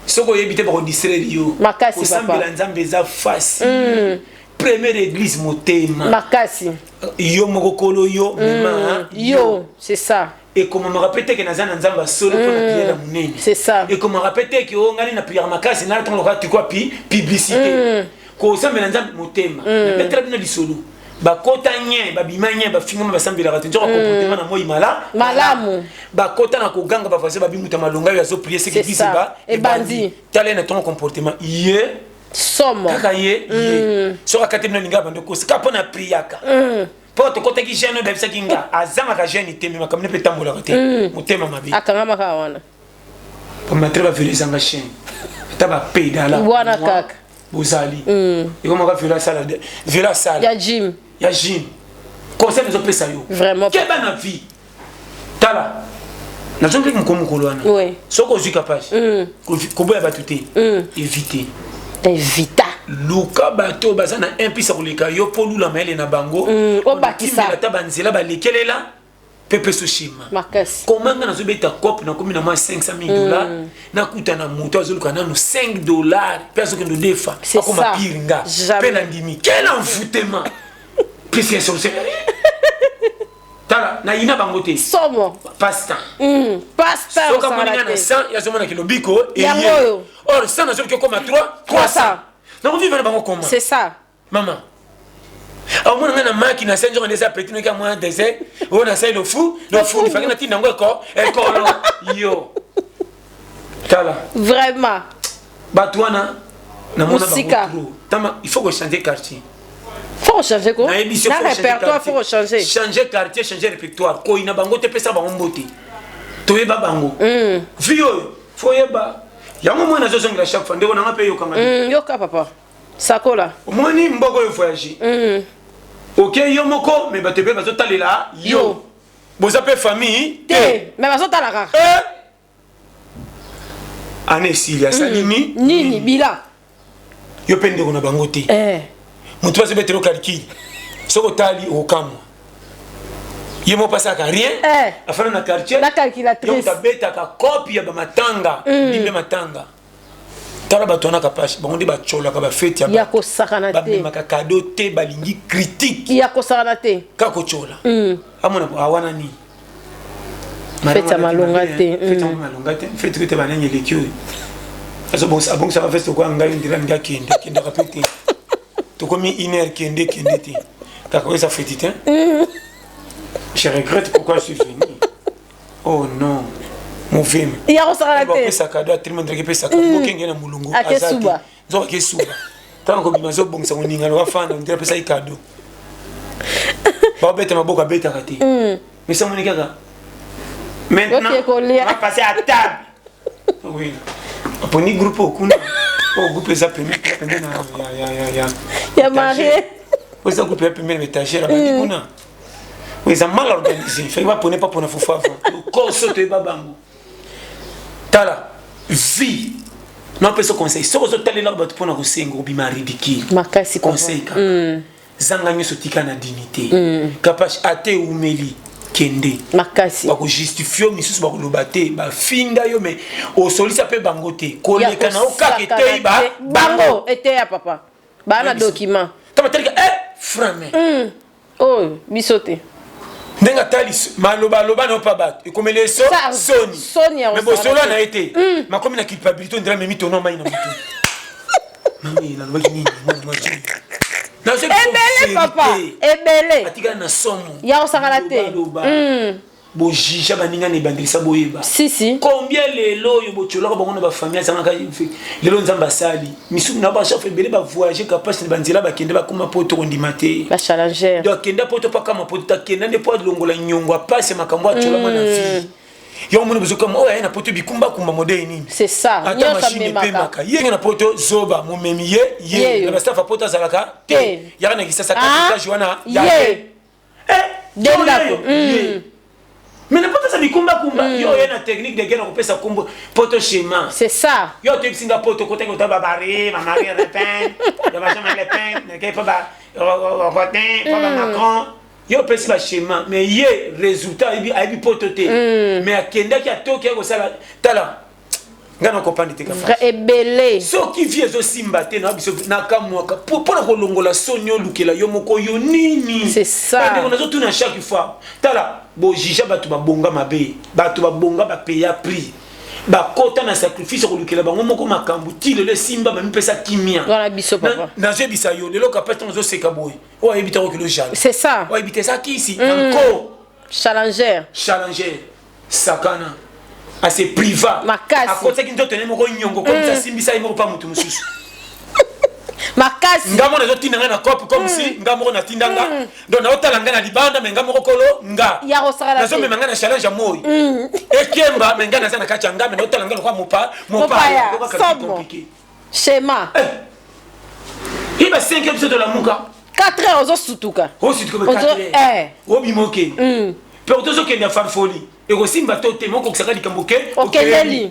soki oyebi te, bakodistraire yo. Makasi. Kosambela Nzambe eza facile. Première église, motema. Makasi. Yo moko kolo yo mema. Yo, c'est ça. Ekomamaka mpe teke naza na Nzambe asolo mpo na prière ya monene. C'est ça. Ekomaka mpe teke oyo ngai na prière makasi na ntango lokola tikwa pi publicité. Kosambela Nzambe, motema. Nabetela bino lisolo, bakota nye, babima nye, bafingama, basambelaka te, nzoka comportement na moi mala malamu. Bakota na koganga, bavoisin babimuta malonga oyo azoprier seke église ebandi. Tala ye na ntongo, comportement ye. Somo. Kaka ye ye soki akati bino alinga bando kosi kaka mpo na priaka, mpo tokotaki jeune oyo bayebisaki nga azangaka jeune te, me makambo ne mpe etambolaka te, motema mabe. Akangamaka wana. Bamatre bavelo ezanga chaîne, ata bapedala. Wana kaka. Bozali ekomaka velo asala, velo asala. Ya gym. Ya gym, conseil ezopesa yo. Vraiment. Keba na vie. Tala, nazongaki mokolo mokolo wana, soki ozwi Kapage, koboya bato te, évite. Evita. Luka bato oyo baza na un pisa koleka yo mpo lula mayele na bango. Obakisa. Ata banzela balekelela mpe peso schéma. Makasi. Koma nga nazobeta cope, nakomi na mwa 500 000 dollars, nakuta na moto azoluka nanu 5 dollars mpe azokende odefa, akoma pire nga mpe nandimi. Quel envoûtement plus ya sorcellerie! Tala, nayina bango te. Somo. Passe-temps. Passe-temps. Soki amoni nga na 100, yazomonaki lobiko. Yango oyo. Or 100 nazoluki okoma 3 300, nakovivre na bango comment? C'est ça. Mama, omona ngai na maki na se, nzoka nde eza petit noki ya mwa désert oyo nasali lofu lofu lifaki na ntina yango eko ekolo yo tala. Vraiment. Bato wana namona bango trop. Tama, il faut changer quartier. Faut changer quoi? Na répertoire, faut changer. Changer quartier, changer répertoire. Koyina bango te, pesa bango mbote, toyeba bango. Vie oyo faut yeba yango. Mwana azozongela chaque fois, ndeko nanga mpe yokanga. Yoka papa, sakola. Omoni mboka oyo, voyage oke yo moko, me bato ebele bazotalela yo, boza mpe famille. Te, me bazotala kaka. Ane esili, asalimi. Nini, bilan? Yo mpe ndeko na bango te, moto bazobetela calcul. Soki otali okokamwa, ye moko asalaka rien. Afanda na quartier. Na calculatrice. Ye moto abetaka cope ya bamatanga. Ndimbe matanga, tala bato wana Kapache, bango nde bacolaka bafeti. Ya kosakana te. Bamemaka cadeau te, balingi critique. Ya kosakana te. Kaka kotyola. Amona awana nini? Feti ya malonga te. Feti yango malonga te, feti kote banani eleki oyo abongisaka veste okoya ngai ndela ningi akende, akendaka mpe te. Tokomi une heure, kende kende te, kaka oyo eza feti te. Je regrette pourquoi je suis venu. Oh non, movemi. Ya kosakana te. Apesa cadeau, atelema ndelaki epesaka bokenge na molongo. Ake aza te. Suba. Nzoka ake suba. Ntango kobima, azobongisa koningana, wafanda ndela apesaki cadeau, baobeta maboko, abetaka te. Mais samoni kaka maintenant Oke kolia. on va passer à table. Oui, aponi groupe okuna oyo, groupe eza pembeni pembeni na ya Ya marie. Oyo eza groupe ya pembeni na étagère, abandi kuna. Oyo eza mal organisé, fai bapone pa pona fufu avant lokoso toyeba bango. Tala vie, napesa conseil: soki ozotalelaka bato mpona kosenga, obima ridicule. Makasi, papa. Conseil kaka, zanga nyonso, tika na dignité. Kapache, ate eumeli, kende. Makasi. Bakojustifie yo, misusu bakoloba te, bafinga yo, mais osolisa mpe bango te, koleka na yo kaka kosakana etei ba te. Bango eteya papa baa na document. Ta batalika e frame. Oyo biso te. Ndenge atali maloba aloba na yo mpa bato, ekomeli eso soni. Soni ya me kosala bosolo te. Na ye te, makomi na culpabilité, ondira memi tono mai na motu. Mami, nalobaki nini? Mwana mwasi. Ebele papa, ebele. Atikala na somo. Ya kosakana te. Loba, bojija baninga na ebandelisa, boyeba sisi combien lelo oyo botiolaka bango na bafamille azangaka. Lelo Nzambe asali misusu na bachef ebele bavoyage kapasi na banzela, bakende, bakoma poto, kondima te. Bachallenger. Donc akenda poto mpo akama poto, akenda nde mpo alongola nyongo apasi ya makambo atiolama na vie. Yango moni bozokama oyo aye na poto, bikumbakumba modele nini? C'est ça. Ata nyonso machine amemaka. epemaka ye na poto, zoba momemi ye. Ye Ye yo. na bastaff ya poto azalaka Te. te, yaka na Kisasa. Ah, Katage wana ya ye ye de ndako. ye. Mais na poto eza bikumbakumba. Yo oye na technique de guerre, na kopesa kombo poto schéma. C'est ça. Yo toyebisi nga poto kotaki ota babari bamari Le Pen, ya bajean Le Pen nakei mpo ba Rotin, mpo ba Macron. Yo opesi baschéma, mais ye résultat ayebi, ayebi poto te, mais akendaki, atoki, aye kosala. Tala ngai na kopandi te. Vrai, ebele. Soki vie ezosimba te na biso, nakamwaka mpona kolongola soni, olukela yo moko yo nini? C'est ça. Bandeko, nazotuna chaque fois. Tala, bojija bato babonga mabe, bato babonga bapeya prix, bakota na sacrifice ya kolukela bango moko makambo ti lelo esimba, bamipesa kimia. Wana biso papa. Nazoyebisa yo lelo, kapasi ntango ozoseka boye, oyo ayebi ntango okilo jalo. C'est ça. Oyo ayebi te eza kisi na nko. Challenger. Challenger, sakana ase priva. Makasi. Akotisaki nzoto ne moko nyongo comme ça, asimbisa ye moko pa moto mosusu. Makasi. Nga moko nazotinda ngai na cope comme si nga moko natinda nga. Donc naotala ngai na libanda, me nga moko kolo nga. Ya kosakana te. Nazomema ngai na challenge ya moi ekemba, me ngai naza na kati ya nga, me naotala ngai lokwa mopa. Mopaya. Mopaya. Somo. Compliqué. Schéma. Ye ba 5 heures, biso tolamuka. 4 heures ozosutuka. Osituka. Obima, okende mpe tozokende ya farfoli, ekosimba to te, mokokisaka likambo ke. Okendeli.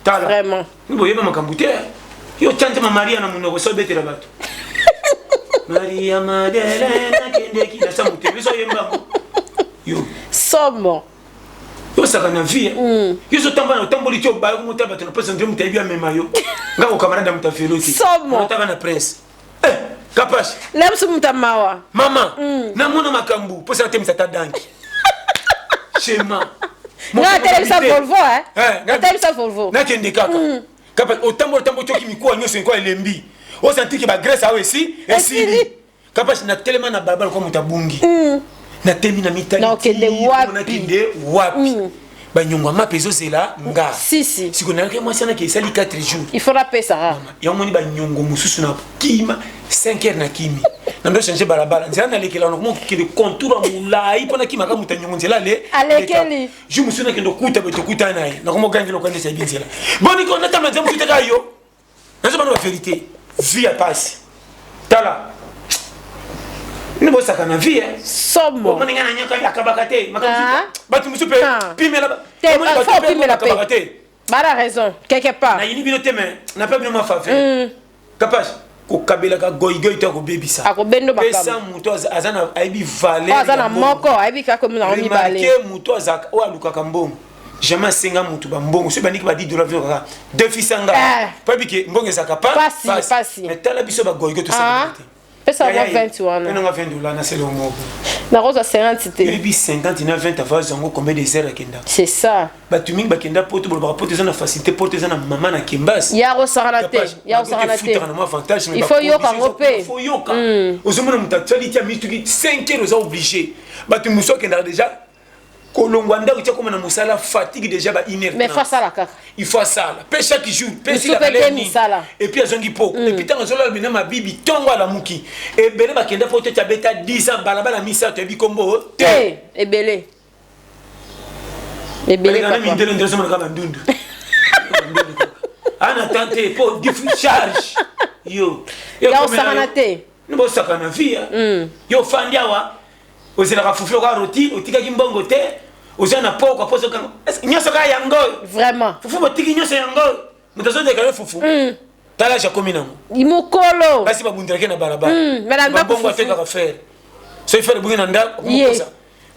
Tala. Vraiment. Boyeba makambo te. Yo tia nzema Maria na monoko, so obetela bato Maria Madeleine akendeki na sa moto, biso oyembango yo. Somo. Yo osaka na vie, yo ozotamba na otamboli ti obaya komota bato na place, ndre moto ayebi amema yo. Nga kokamarade ya moto avelo te. Somo. Otaka na prince. Eh, Kapash. La biso moto ya mawa. Mama, namona makambo mposa natemisa ta danki schéma. Nga atelemisa Volvo, eh. Eh, atelemisa Volvo. Nakende kaka. Kapa otambola, otambola, toki mikuwa nyonso ekwa elembi, osantiki bagrese awa esi esili. Kapasi, natelema na balabala kwa moto abungi, natemi na mitali. Na okende wapi? Nakende wapi? Banyongo ya mape ezozela nga. Sisi. Sikoyo nayaki mwasi anaki esali 4 jours. Il faut napesaka. Yango moni banyongo mosusu na kima 5 heures, na kimi na ndo change balabala, nzela nalekela na kokende contour ya molai mpo nakimaka moto ya nyongo nzela ale. Alekeli. Jour mosusu nakende okuta boye, tokutana na ye, nakomogangela okandesa yebi nzela boniko natamba nzela mosusu teka yo. Nazobana bavérité, vie ya pasi. Tala, nde bosaka na vie. Somo. Omoni ngai na nyoka akabaka te. Ah. Bato mosusu mpe Ah. pimela. Te, Omoni bato faut mpe opimela pe. bakabaka te. Bana raison quelque part. Nayini bino te, me nape bino ma faveur. Kapage. Kokabelaka goigoi to akobebisa. Akobendo makambo. Pesa moto aza na ayebi valeur. Aza na moko ayebi kaka komi na mibale. Remarquez moto azaka oyo alukaka mbongo. Jamais asenga moto ba mbongo. Soki bandiki ba 10 dollars kaka defisa nga. Eh. Po yebi ke mbongo ezalaka pa pasi pasi. Mais tala biso ba goigoi to sala te. Pesa nga 20 wana. Pesa nga 20 dollars na selo moko. Nakozwa 50 te. Yebi 50 na 20 avant zango combien de heures akenda. C'est ça. Bato mingi bakenda poto bolobaka poto eza na facilité poto eza na mama na kembasi. Ya kosakana te. Ya kosakana te. Futaka na mwa avantage mais il faut yoka ngo pe. Il faut yoka. Ozomona moto actualité ya mituki 5 heures oza obligé. Bato mosusu akendaka déjà kolongwa ndako tia koma na mosala fatigue déjà ba 1 heure. Mais faut asala kaka. Il faut asala. Pe chaque jour, pe si la misala. Et puis azongi poko. Et puis tango azolala bina mabibi tongo alamuki. Ebele bakenda poto tia beta 10 ans balabala misato ebi kombo te. Ebele. Ebele papa. Mindele ndele soma kaka ndundu. Ana tante po charge. Yo. Ya osakana te. Bosakana vie. Yo fandi awa ozelaka fufu oka roti otikaki mbongo te oza na pokwa mpo ozokanga nyonso kaka yango vraiment fufu botiki nyonso yango moto azodeka yo fufu tala jakomi nango mokolo basi babundelaki na balabala babongo atekaka fere soki fere ebungi na ndako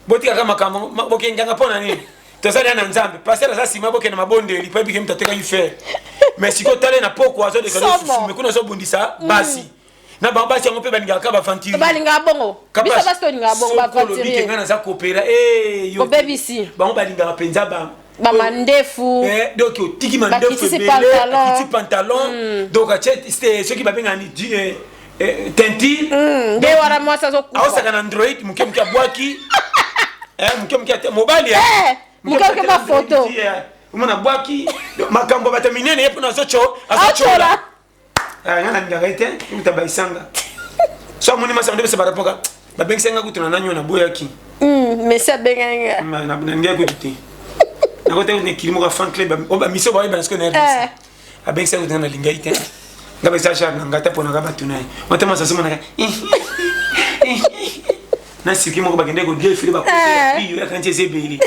botikaka makambo bokenganga mpo na nini tozali ya na nzambe paster aza nsima bokende mabondeli mpo ebike moto atekaki fere mais sikoyo tala na pokwa azodeka yo fufu me kuna azobundisa basi na bango basi yango mpe balingaka kaka baventurier balingaka bongo biso basi tolingaka bongo baventurier ngai naza kopera eh, obebisi bango balingaka mpenza ba bamandefu eh, donc otiki mandefu ebele akiti pantalon hmm. donc atie soki babengaka ni eh, teinture hmm, nde wana mwasi azokufa aosaka na android moke moke abwaki moke moke mobali moke moke bafoto omona abwaki makambo ya bato minene ye mpona azocola Ah, nga nalingaka ye te ekuta baisanga so amoni masanga nde besa barapoka babengisa nga kutu na nani oyo naboyaki hmm, mesi abengaki nga hmm, nalingaki kutu te nakota kutu na ekili moko ya fan club oyo bamisio bayebana sikoyo na rdc eh. abengisa kutu nga nalingaki te nga baza genre na nga ta mpo nanga bato na ye wata mwasi azomonaka na circuit moko bakendaki kodefile bakoyo yakanti eza ebele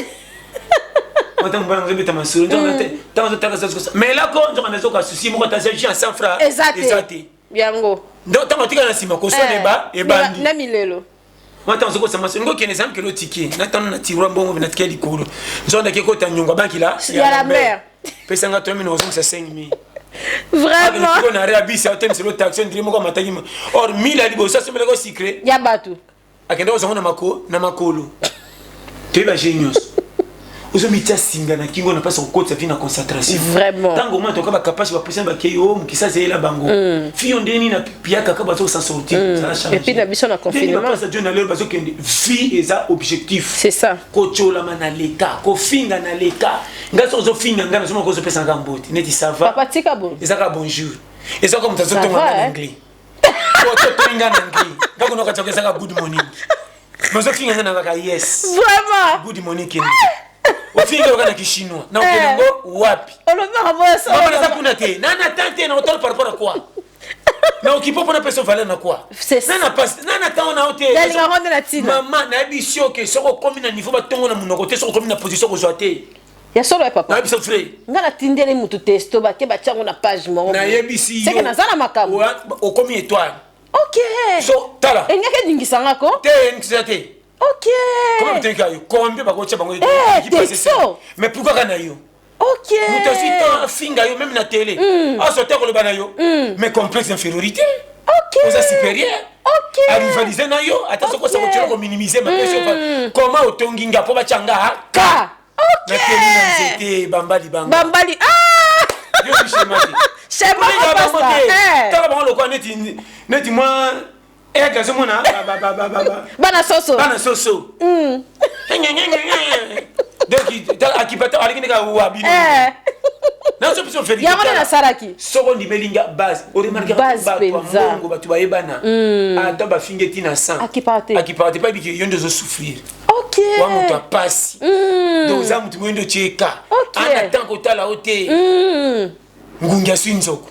ata mobali yango azobeta masolo nzoka te ntango azotaka melako nzoka nazoka susi moko ata jus ya 100 francs eza te yango ntango atikala na nsima koswana eh, eba ebandi na milelo wana ntango ozokosa masolo ngo okende eza mokele otike na ntango na tiroir mbongo na tike likolo nzoka ndaki ekota nyongo banki la ya la mer pesa nga 3000 ozongisa 5000 vraiment na reabisi atemiselo taxi ondire moko amataki or 1000 ya liboso asombelaka sucre ya bato akenda kozwa ngo na mako na makolo toyeba je nyonso ozomitia singa na kingo na mpasi kokotisa vi na concentration ntango omona toka bakapasi bapesani bakei o mokisa azeyela bango mm. fi yo ndenge nini na pia kaka bazo kosan sortir mm. epuis na biso na confinement dio na lelo bazokende vie eza objectif c'est ça kotiolama na leta kofinga na leta ngai soki ozofinga ngai nazomona kozopesa nga mbote neti ça va papa tika bo eza kaka bonjour eza kaka moto azotonga nga na anglais ototonga na anglais nga kuna okati ezaka good morning bazofinga nga na kaka yes vraiment good morning kende ofinga yoka na kichinois na okende yango wapi mama naza kuna te nana tan te na otala par rapport à quoi na okipo mpona pesa valeur na quoi nana pasi nana ntango na yo te mama nayebi si oke soki okomi na niveau batongo na monoko te soki okomi na position kozwa te ya solo ya papa nayebisa vrai nga natindeli mutu testo bake batia yango na page moko nayebisi seke naza na makambo okomi étoile ok so tala elingaki eningisa nga ko te eningisa te ok comment otelika yo combien bakotia bango eh, texto mais pourquoi kaka na yo ok moto azwi temps afinga yo même na télé mm. azwa te koloba na yo mm. mais complexe d'infériorité ok oza supérieur ok arivalize na yo ata soki osako tiela kominimize mapesi mm. comment otongi nga mpo batya nga ka Ok. Nateli na nzete bamba libanga. Bamba li ah! Yo schéma te. Schéma bango te. Eh. Tala bango lokola neti neti mwa aigle azomona ba ba ba ba bana soso. Bana soso. Mm. Donc akipata alingi ndeka wa bino. Eh. Nazo biso verité. Yango nde nasalaki. Soko ndimeli nga base, oremarke base bato ya mbongo bato bayebana. Mm. Ata bafingi ti na 100. Akipata te. Akipata te pa biki yo nde ozo souffrir. Ok. Wa moto ya pasi. Mm. Donc oza moto moyo nde otie ka. Ok. Ana temps kotala yo te. Mm. Ngungi aswi nzoko.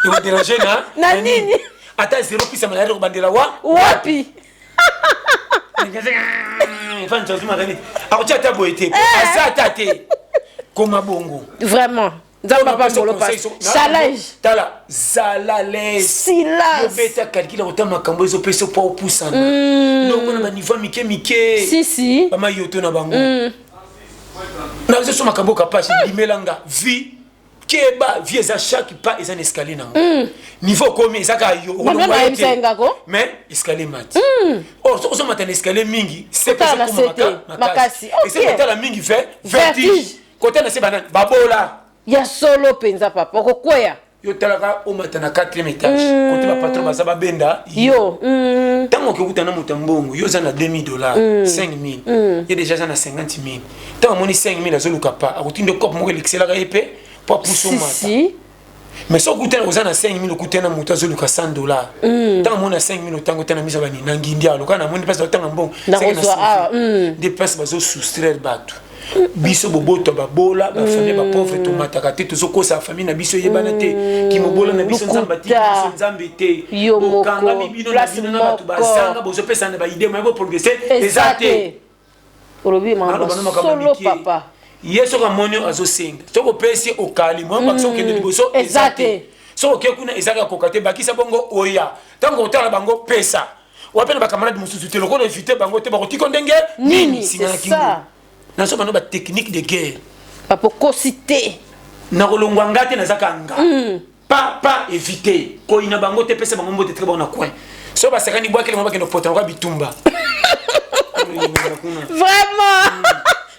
Ekoderange na na nini? Ata zero pisa malade kobandela wa wapi? Akotia ata boye te. Eh. Aza ata te. Koma bongo. Vraiment. Nzambe apambolo pasi. Challenge. Tala, zala l'aise. Silence. Yobeta calcul ya kotala makambo ezopesa mpo opusana. Longo na ba niveau mike mike. Si si. Ba mayoto na bango. Na biso makambo kapasi ndimela nga vie keba vie eza chaque pas eza na escalier nango. Niveau okomi eza kaka yo. Mais escalier mati. Or soki ozomata na escalier mingi, Kotala na se te. Makasi. Ese kotala mingi vertige. Kotala na se banani babola. Ya solo penza papa okokweya. Yo talaka omata na 4e étage. Kote ba patron baza babenda yo. Tango okekuta na moto ya mbongo, yo oza na $2000, 5000. Ye déjà aza na 50000. Tango amoni 5000 azoluka pa, akotinda kope moko elekiselaka ye pe po apusa omata. Si. Mais soki okutana oza na 5000 okutana moto azoluka $100. Tango amoni na 5000 otango otana miso bani na ngindi aloka na moni place otanga mbongo. Nakozwa awa. Nde place bazo soustraire bato. Biso boboto babola ba famille ba pauvre tomataka te tozokosa famille na biso yebana te kimobola na biso nzambe atiki biso nzambe te bokangami bino na bino na bato bazanga bozopesa na ba idée moya boprogresse eza te. Olobi makambo solo papa. Ye soki amoni azosenga soki opesi okali moya bakisa okende liboso eza te soki oke kuna ezaka koka te bakisa bongo oya ntango otala bango pesa wape na bakamarade mosusu te lokola éviter bango te bakotiko ndenge nini singa na kingo nazo bano ba technique de guerre papa kosi te nakolongwa nga te nazaka nga pa pa éviter koyina bango te pesa bango mbote tika bango na coin so basakani bwakele bango bakende kopota lokola bitumba. Vraiment.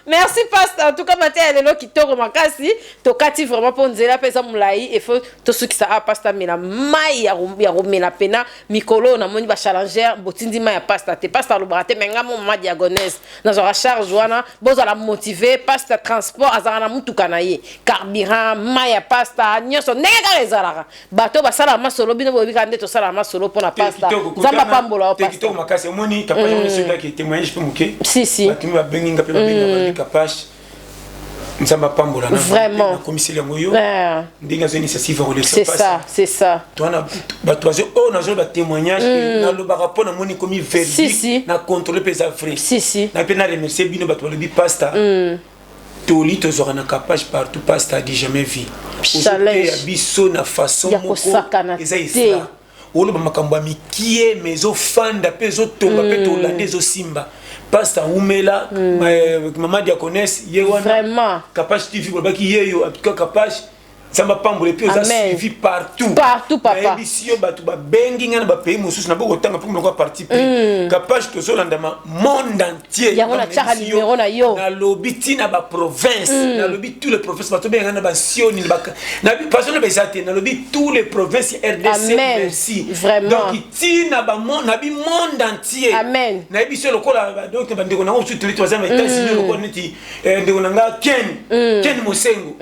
Merci pasteur. En tout cas matin lelo kitoko makasi tokati vraiment po nzela pesa mulayi et faut tosukisa a pasteur mela mai ya romela pena mikolo na moni ba challenger botindi mai ya pasteur te pasteur lobaka te mais nga mo mama diagonese nazwaka charge wana bozala motivé pasteur transport azalaka na mutuka na ye carburant mai ya pasteur nyonso ndenge kaka ezalaka bato basala masolo bino boyebi kaka nde tosala masolo mpona pasteur Nzambe apambola yo pasteur. Kitoko makasi omoni kapage wana soki kaka témoignage mpe moke. Si si. Bato babengi nga mpe babengi nga kapage Nzambe apambola na vraiment nakomiseli yango yo ndenge azwa initiative ya kolekisa C'est ça, c'est ça. Toana bato bazo oyo nazwa ba témoignage nalobaka mpo namoni komi verdict na contrôle mpe eza vrai. Si si. Na mpe na remercier bino bato balobi pasteur. Toli tozwaka na capage partout pasteur dit jamais vu. Challenge. Ya biso na façon moko eza extra. Oloba makambo ya mikie mais ezofanda mpe ezotonga mpe tolanda ezosimba. Pasteur Umela, maman diaconesse ye wana Capage TV bolobaki yeyo en tout cas Capage Nzambe apambola et puis oza suivi partout. Partout papa. Nayebisi yo bato babengi nga na ba pays mosusu na boko tanga mpo moko parti pris. Capage tozolanda ma monde entier. Yango na tiaka numéro na yo. Nalobi tina ba province, nalobi tous les provinces bato benga na ba Sioni ba na parce que ba te nalobi tous les provinces ya RDC merci. Vraiment. Donc tina ba monde na bi monde entier. Amen. Nayebisi yo lokola donc ba ndeko na ngo surtout les trois ans États-Unis lokola neti ndeko na nga Ken Ken Mosengo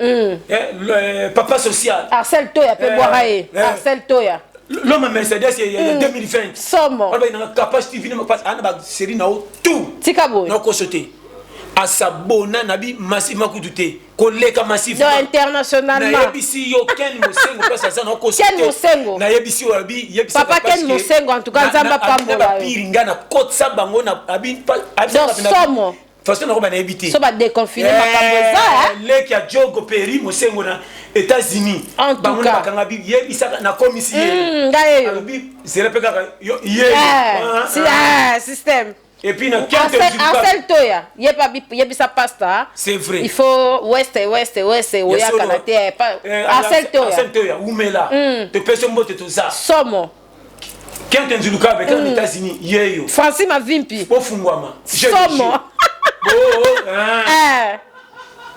papa social Arcel Toya pe boira ye Arcel Toya l'homme Mercedes il y a 2020 somo on va na capacité TV na passe ana ba série na tout tika boy na ko sauter a s'abonner na bi massivement kutu te koleka massivement donc internationalement na yebisi yo Ken Mosengo place aza na ko sauter Ken Mosengo na yebisi yo abi yebisi papa Ken Mosengo en tout cas Nzamba pambola na pire nga na kotsa bango na abi somo façon na ko bana yebite so ba déconfiner makambo eza leki ya Diogo Perry Mosengo na États-Unis en tout cas bakanga bi yebisaka na komisi ye ngai alobi zela pe kaka yo ye si système et puis na Arcel Toya yeba yebisa pasta c'est vrai il faut ouest ouest ouest oya kana te Arcel Toya Arcel Toya umela te peso mbote toza somo Kente Nzuluka avec les États-Unis yeyo Francis Mavimpi bofungwama somo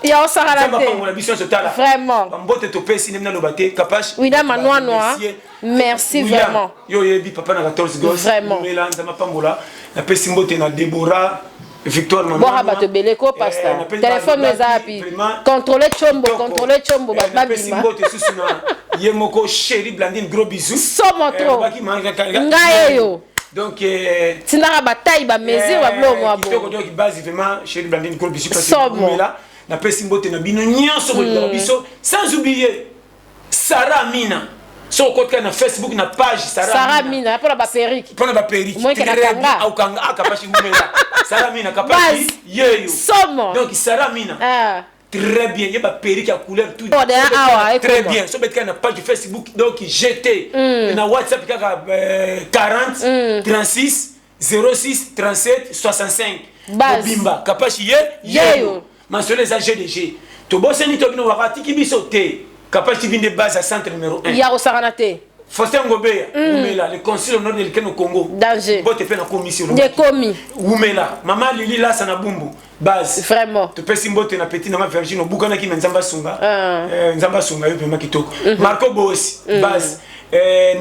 Ya osakala te. Vraiment. Mbote topesi nde naloba te Kapash. Wida Manwanwa. Merci vraiment. Yo yebi papa na 14 gosses. Vraiment. Mela nzama pambola. Na pesi mbote na Deborah Victoire Mama. Bora bato ebele ko pasteur. Téléphone eza api. Contrôler chombo, contrôler chombo ba ba pesi mbote susu na ye moko chérie Blandine gros bisous. Somo trop. Ngaye yo. Donc tindaka bataille ba mesure ba biloko mwa bo. Donc base vraiment chérie Blandine gros bisous parce que là na pesi mbote na bino nyonso bolingaka biso sans oublier Sarah Amina. So okoti na Facebook na page Sarah Sarah Amina pona ba perruque. Pona ba perruque. Moi kana kanga. Au kanga akapashi ngumela. Sarah Amina kapashi yeyo. Somo. Donc Sarah Amina. Ah. Très bien, ye ba perruque ya couleur tout. Oh, deya awa, Très ekoma. bien, so betika na page Facebook donc GT na WhatsApp kaka 40 36 06 37 65. Base. Mobimba Kapashi ye Yeyo. yeyo. Masolo eza GDG. Tobosani to bino wakatiki biso te. Kapashi TV nde base ya centre numéro 1. Ya kosakana te. Faustin Ngobeya, Wumela, le consul au nord de l'Ikeno Congo. Danger. Bote pe na commission. Ndekomi. Wumela, mama Lili Lasa na Bumbu, base. Vraiment. Topesi mbote na petit nanga Virgin obukanaki na Nzamba Sunga. Ah. Nzamba Sunga yo pema kitoko. Marco Bosi, base.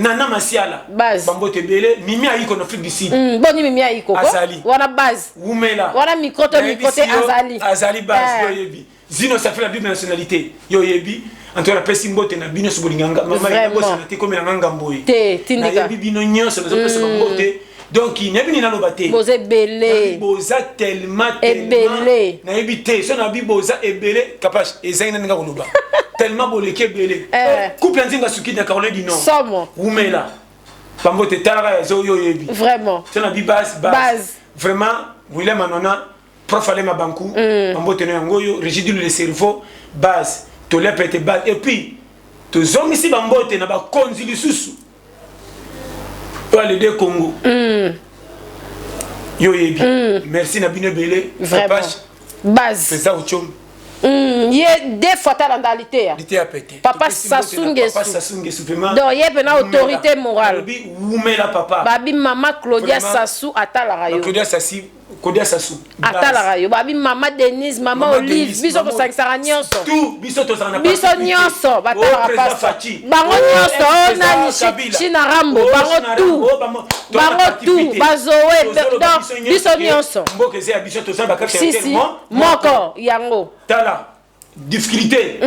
Nana Masiala, Base. Bambote ebele, Mimi Ayiko na Afrique du Sud. Boni Mimi Ayiko ko? Azali. Wana base. Wumela. Wana micro to Nayebi micro te si yo- azali. Azali base Eh. yo yebi. Zino ça fait la double nationalité. Yo yebi. En tout cas, napesi mbote na bino so bolinga nga. Mama Vraiment. yebo te komela nga ngambo ye. Te, tindika. Nayebi bino nyonso nazopesa bambote. Donc nayebi nini naloba te. Boza ebele. Boza tellement Ebele. Nayebi te so nabi boza ebele kapash ezangi nani nga koloba. Tellement boleki ebele. Eh. Couple nzinga suki na Caroline du Nord. Somo. Wumela. Bambote talaka ya zo yo yebi. Vraiment. So nabi base base. Base. Vraiment William Anona prof Alema Bankou, bambote no yango yo Régis le cerveau base. Tolia pete base et puis tozongisi bambote na bakonzi lisusu. Oyo alede Congo. Yo yebi. Merci na bino ebele. Vraiment. Kapash, Base. Président Ochom, Ye deux fois talanda liteya. liteya pete. Papa Topesi mbote na Sassou Nguesso. Papa Sassou Nguesso, vraiment. Donc, ye pena Wumela. autorité morale. Alobi, wumela papa. Babi mama Claudia Vraiment. Sassou atalaka yo. Claudia Sassi, Claudia Sassou. Atalaka yo. Babi mama Denise, mama Mama Olive, Denise, biso mama- kosangisaka nyonso. Tout biso tozala na Biso parti nyonso politique. batalaka Oh, président pasta. Fatshi. Bango Oh, nyonso, oh, ex-président nani, Kabila. China Rambo, Oh, bango China tout. Rambo, oh, bango- toza na Bango parti tout, politique. bazoe, Tozoloba donc, biso biso ke nyonso. mboka eza ya biso toza bakati Si si, moko yango. Tala difficulté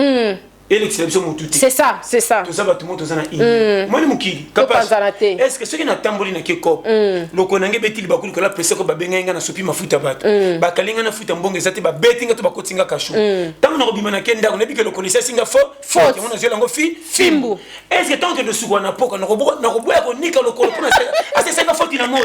elekisela biso motu te. C'est ça, c'est ça. Toza bato moko toza na ini moni mokili Topanzana te. est ce que soki natamboli na kekop lokolo nange ebeti libaku likolo apese ko babengai nga na sopi mafuta bato bakali nga na futa mbongo eza te babeti nga to bakoti nga kasho ntango nakobima na ke ndako nayebi ke lokolo esasi nga fo Faute. yango nazwela yango fi Fimbu. Est ce que ntango kende sukwa na poka nakoboya konika lokolo mpona asesenga foti na moi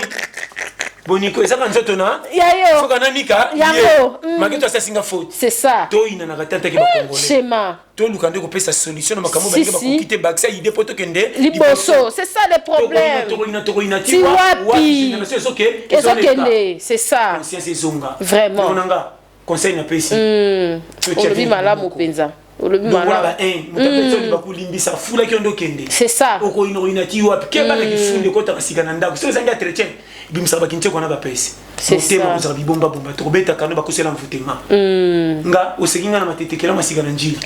boniko ezaka nzoto na Ya yo. foka nanika Yango. maketo asasinga foti C'est ça. toyinanaka te antaki bakongolais Schéma. toluka nde kopesa solution na makambo Si, balingi si. bakoki te bakisa ide mpo tokende Liboso, c'est ça le problème. Tokolina tokolina Ti wapi? génération ezoke Ezokende, c'est ça. Conscience ezonga. Vraiment. Ndeko na nga conseil napesi. Totia Olobi vie malamu moko. mpenza. Olobi Longola ba malamu. 1 moto apesi oyo bakolimbisa afulaki yo nde okende. C'est ça. Okoyina oyina ti wapi keba na kifundi ekotaka sika na ndako soki ezangi entretien ebimisaka bakintieko wana bapesi. C'est Motema ça. kozala bibombabomba tokobetaka no bakosela mvutema nga oseki nga na matetekela masika na njili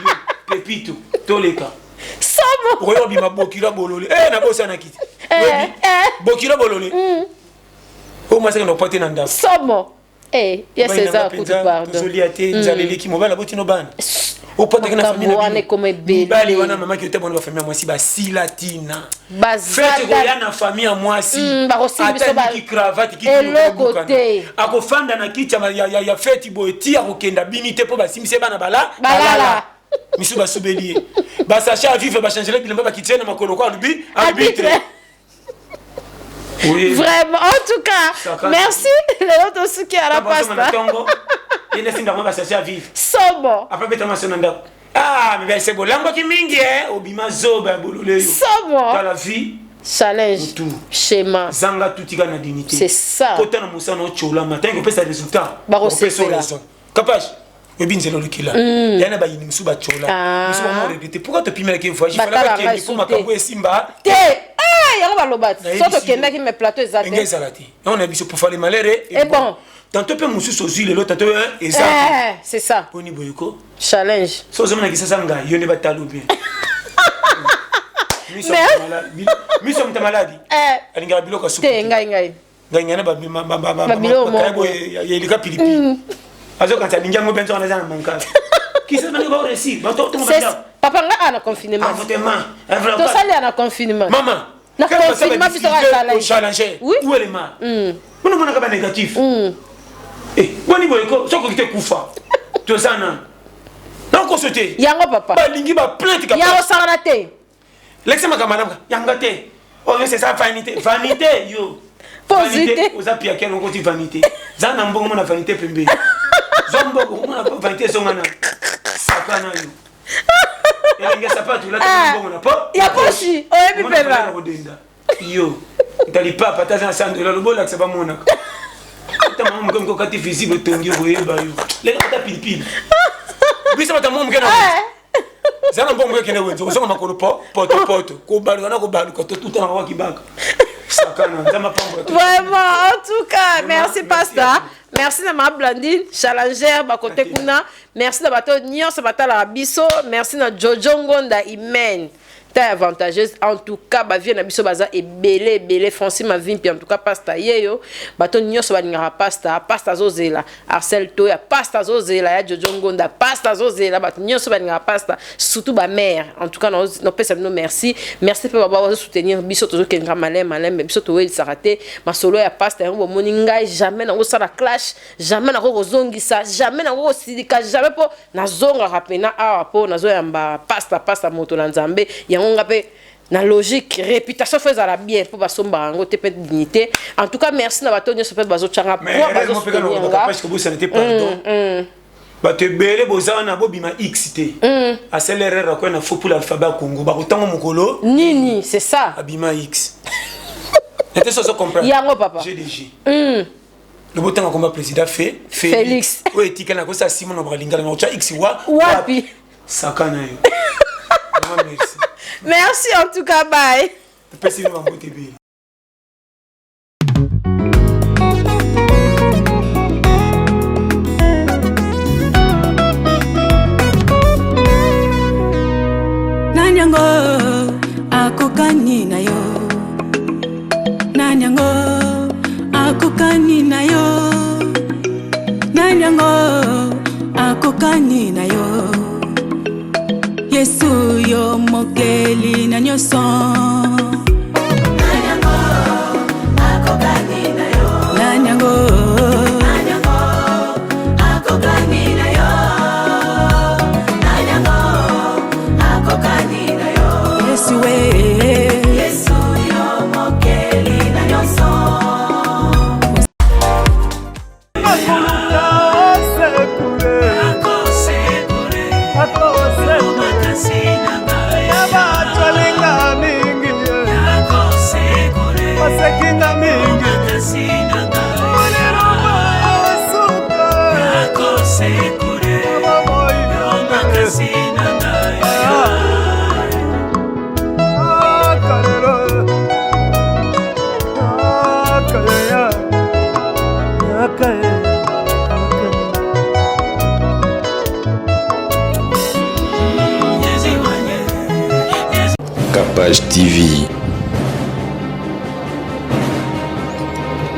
Yo, pepito toleka. Somo. Okoyoka bima bokilo bolole eh nabosana kiti. Oyebi? Bokilo bolole oyo mwasi akenda kopwa te na ndako. Somo. Eh, ya Mobali na César nga kutu mpenza, pardon. tozolia te nzala eleki mobali aboti no bana opotaki na Makambo famille na wana bino. ekoma ebele. Mibali wana mamaki ote bona bafamille ya mwasi basila tina Bazata- fete koya na famille ya mwasi Bakosimba biso ata niki cravate kiti Eloko moko te. akofanda na kiti ya feti boye ti akokenda bini te mpo basimbisi ye bana bala Balala. Misu basubeli ye basache ya vivre bachangele bilamba bakiti ye na makolo ko alubi arbitre. Arbitre. Oui. Vraiment, en tout cas, Saka. merci. Lelo tosuki à la Bazonga na pasta. ntongo ye nde sindaka basache ya vivre. Somo. Après betama so na ndako ah mais c'est bolangwaki mingi eh obima zoba ya bolole yo. Somo. Dans la vie Challenge. Mutu. Schéma. Zanga tutika na dignité. C'est ça. Kota na mosala otyolama ntango kopesa résultat Bakosepela. kopesa raison kapage oyebi nzela olukila ya na bayini mosusu batyola Ah. mosusu bamo regrete pourquoi topimelaki voyage Batala fala bakende ngai mpo su te. makambo esimba Te. Ah, yango baloba. Nayebi So si yo. tokendaki mais plateau eza enge te. ezala te yango na biso pofale malere Eh bon. Tantôt mpe mosusu ozwi lelo tantôt eza te. Eh, c'est ça. Boni boyeko Challenge. so ozomona kisasa ngai yo nde batalo bien miso ya moto ya maladi Eh. alingaka biloko ya supu Te te. ngai ngai. Ngai ngai na Babiloko moko. bakaya ya elika pilipili azokanisa alingi yango mpe nzoka naza na mankasi kisasa baninga baoresi bato otonga C'est bandako papa nga ana confinement. envoûtement. Tosali ana confinement. Mama Na confinement biso kaka challenge. challenge. Oui. Où est le mal? Mona monaka ba négatif. Eh, boni boye ko soki okoki te kufa toza nanu nakoso te. Yango papa. Balingi ba plainte kapa. Yango sakana te. Lekisa makambo malamu yanga te oyo c'est ça vanité vanité yo. Posité. Vanité, oza piake okoti vanité za na mbongo mona vanité pembeni. Zwa mbongo omona vanité ezonga na saka na yo. Elenge sapatu lata ah. mbongo na po. Ya poshi oyebi pema. Kodenda. Yo. Ntali papa taza na 100 dollars lobolakisa bamonaka. Ata mama moke moke okati visible otongi okoyeba yo. Lelo ata pilipili. Biso bato mwa moke na eh. Zala na mbongo ekende wenze ozonga makolo po poto poto kobaluka na kobaluka totutanaka kwa kibaka. Sakana nzambe apambola. Vraiment en tout cas merci pasteur. Merci na ma Blandine Challenger bakote kuna. Merci na bato nyonso batalaka biso. Merci na Jojo Ngonda Imen. Taille avantageuse en tout cas ba vieux na biso baza ebele ebele Francis Mavimpi en tout cas pasta yeyo bato nyonso balingaka pasta pasta azozela Arcel Toya pasta azozela ya Jojo Ngonda pasta azozela bato nyonso balingaka pasta surtout ba mère en tout cas napesa bino merci merci mpe baba bazo soutenir biso tozokendaka maleme maleme biso towelisaka te masolo ya pasta yango bomoni ngai jamais nakosala clash jamais nakoki kozongisa jamais nakoki kosilika jamais mpo nazongaka mpena awa mpo nazoyamba pasta pasta moto na nzambe yango nga mpe na logique réputation fo ezala bien mpo basombaka yango te mpe dignité en tout cas merci na bato nyonso mpe bazotyanga po bazosoutenir nga bato ebele boza wana bobima x te mm. asali erreur akoya na faux pour l'alphabet ya congo bakotanga mokolo nini c'est ça abima x nete sozo comprendre yango papa gdg mm. lobo otanga komba président fe félix oyo etikali nakosa simon na bakalingala na kotya x wa wapi saka na yo merci merci en tout cas bye topesi bino bambote ebele. Nani yango akokani na yo? Nani yango akokani na yo? Nani yango akokani na yo? Yesu yo mokeli na nyonso. Nani yango Yesu we Yesu yo mokeli na nyonso. Capage TV.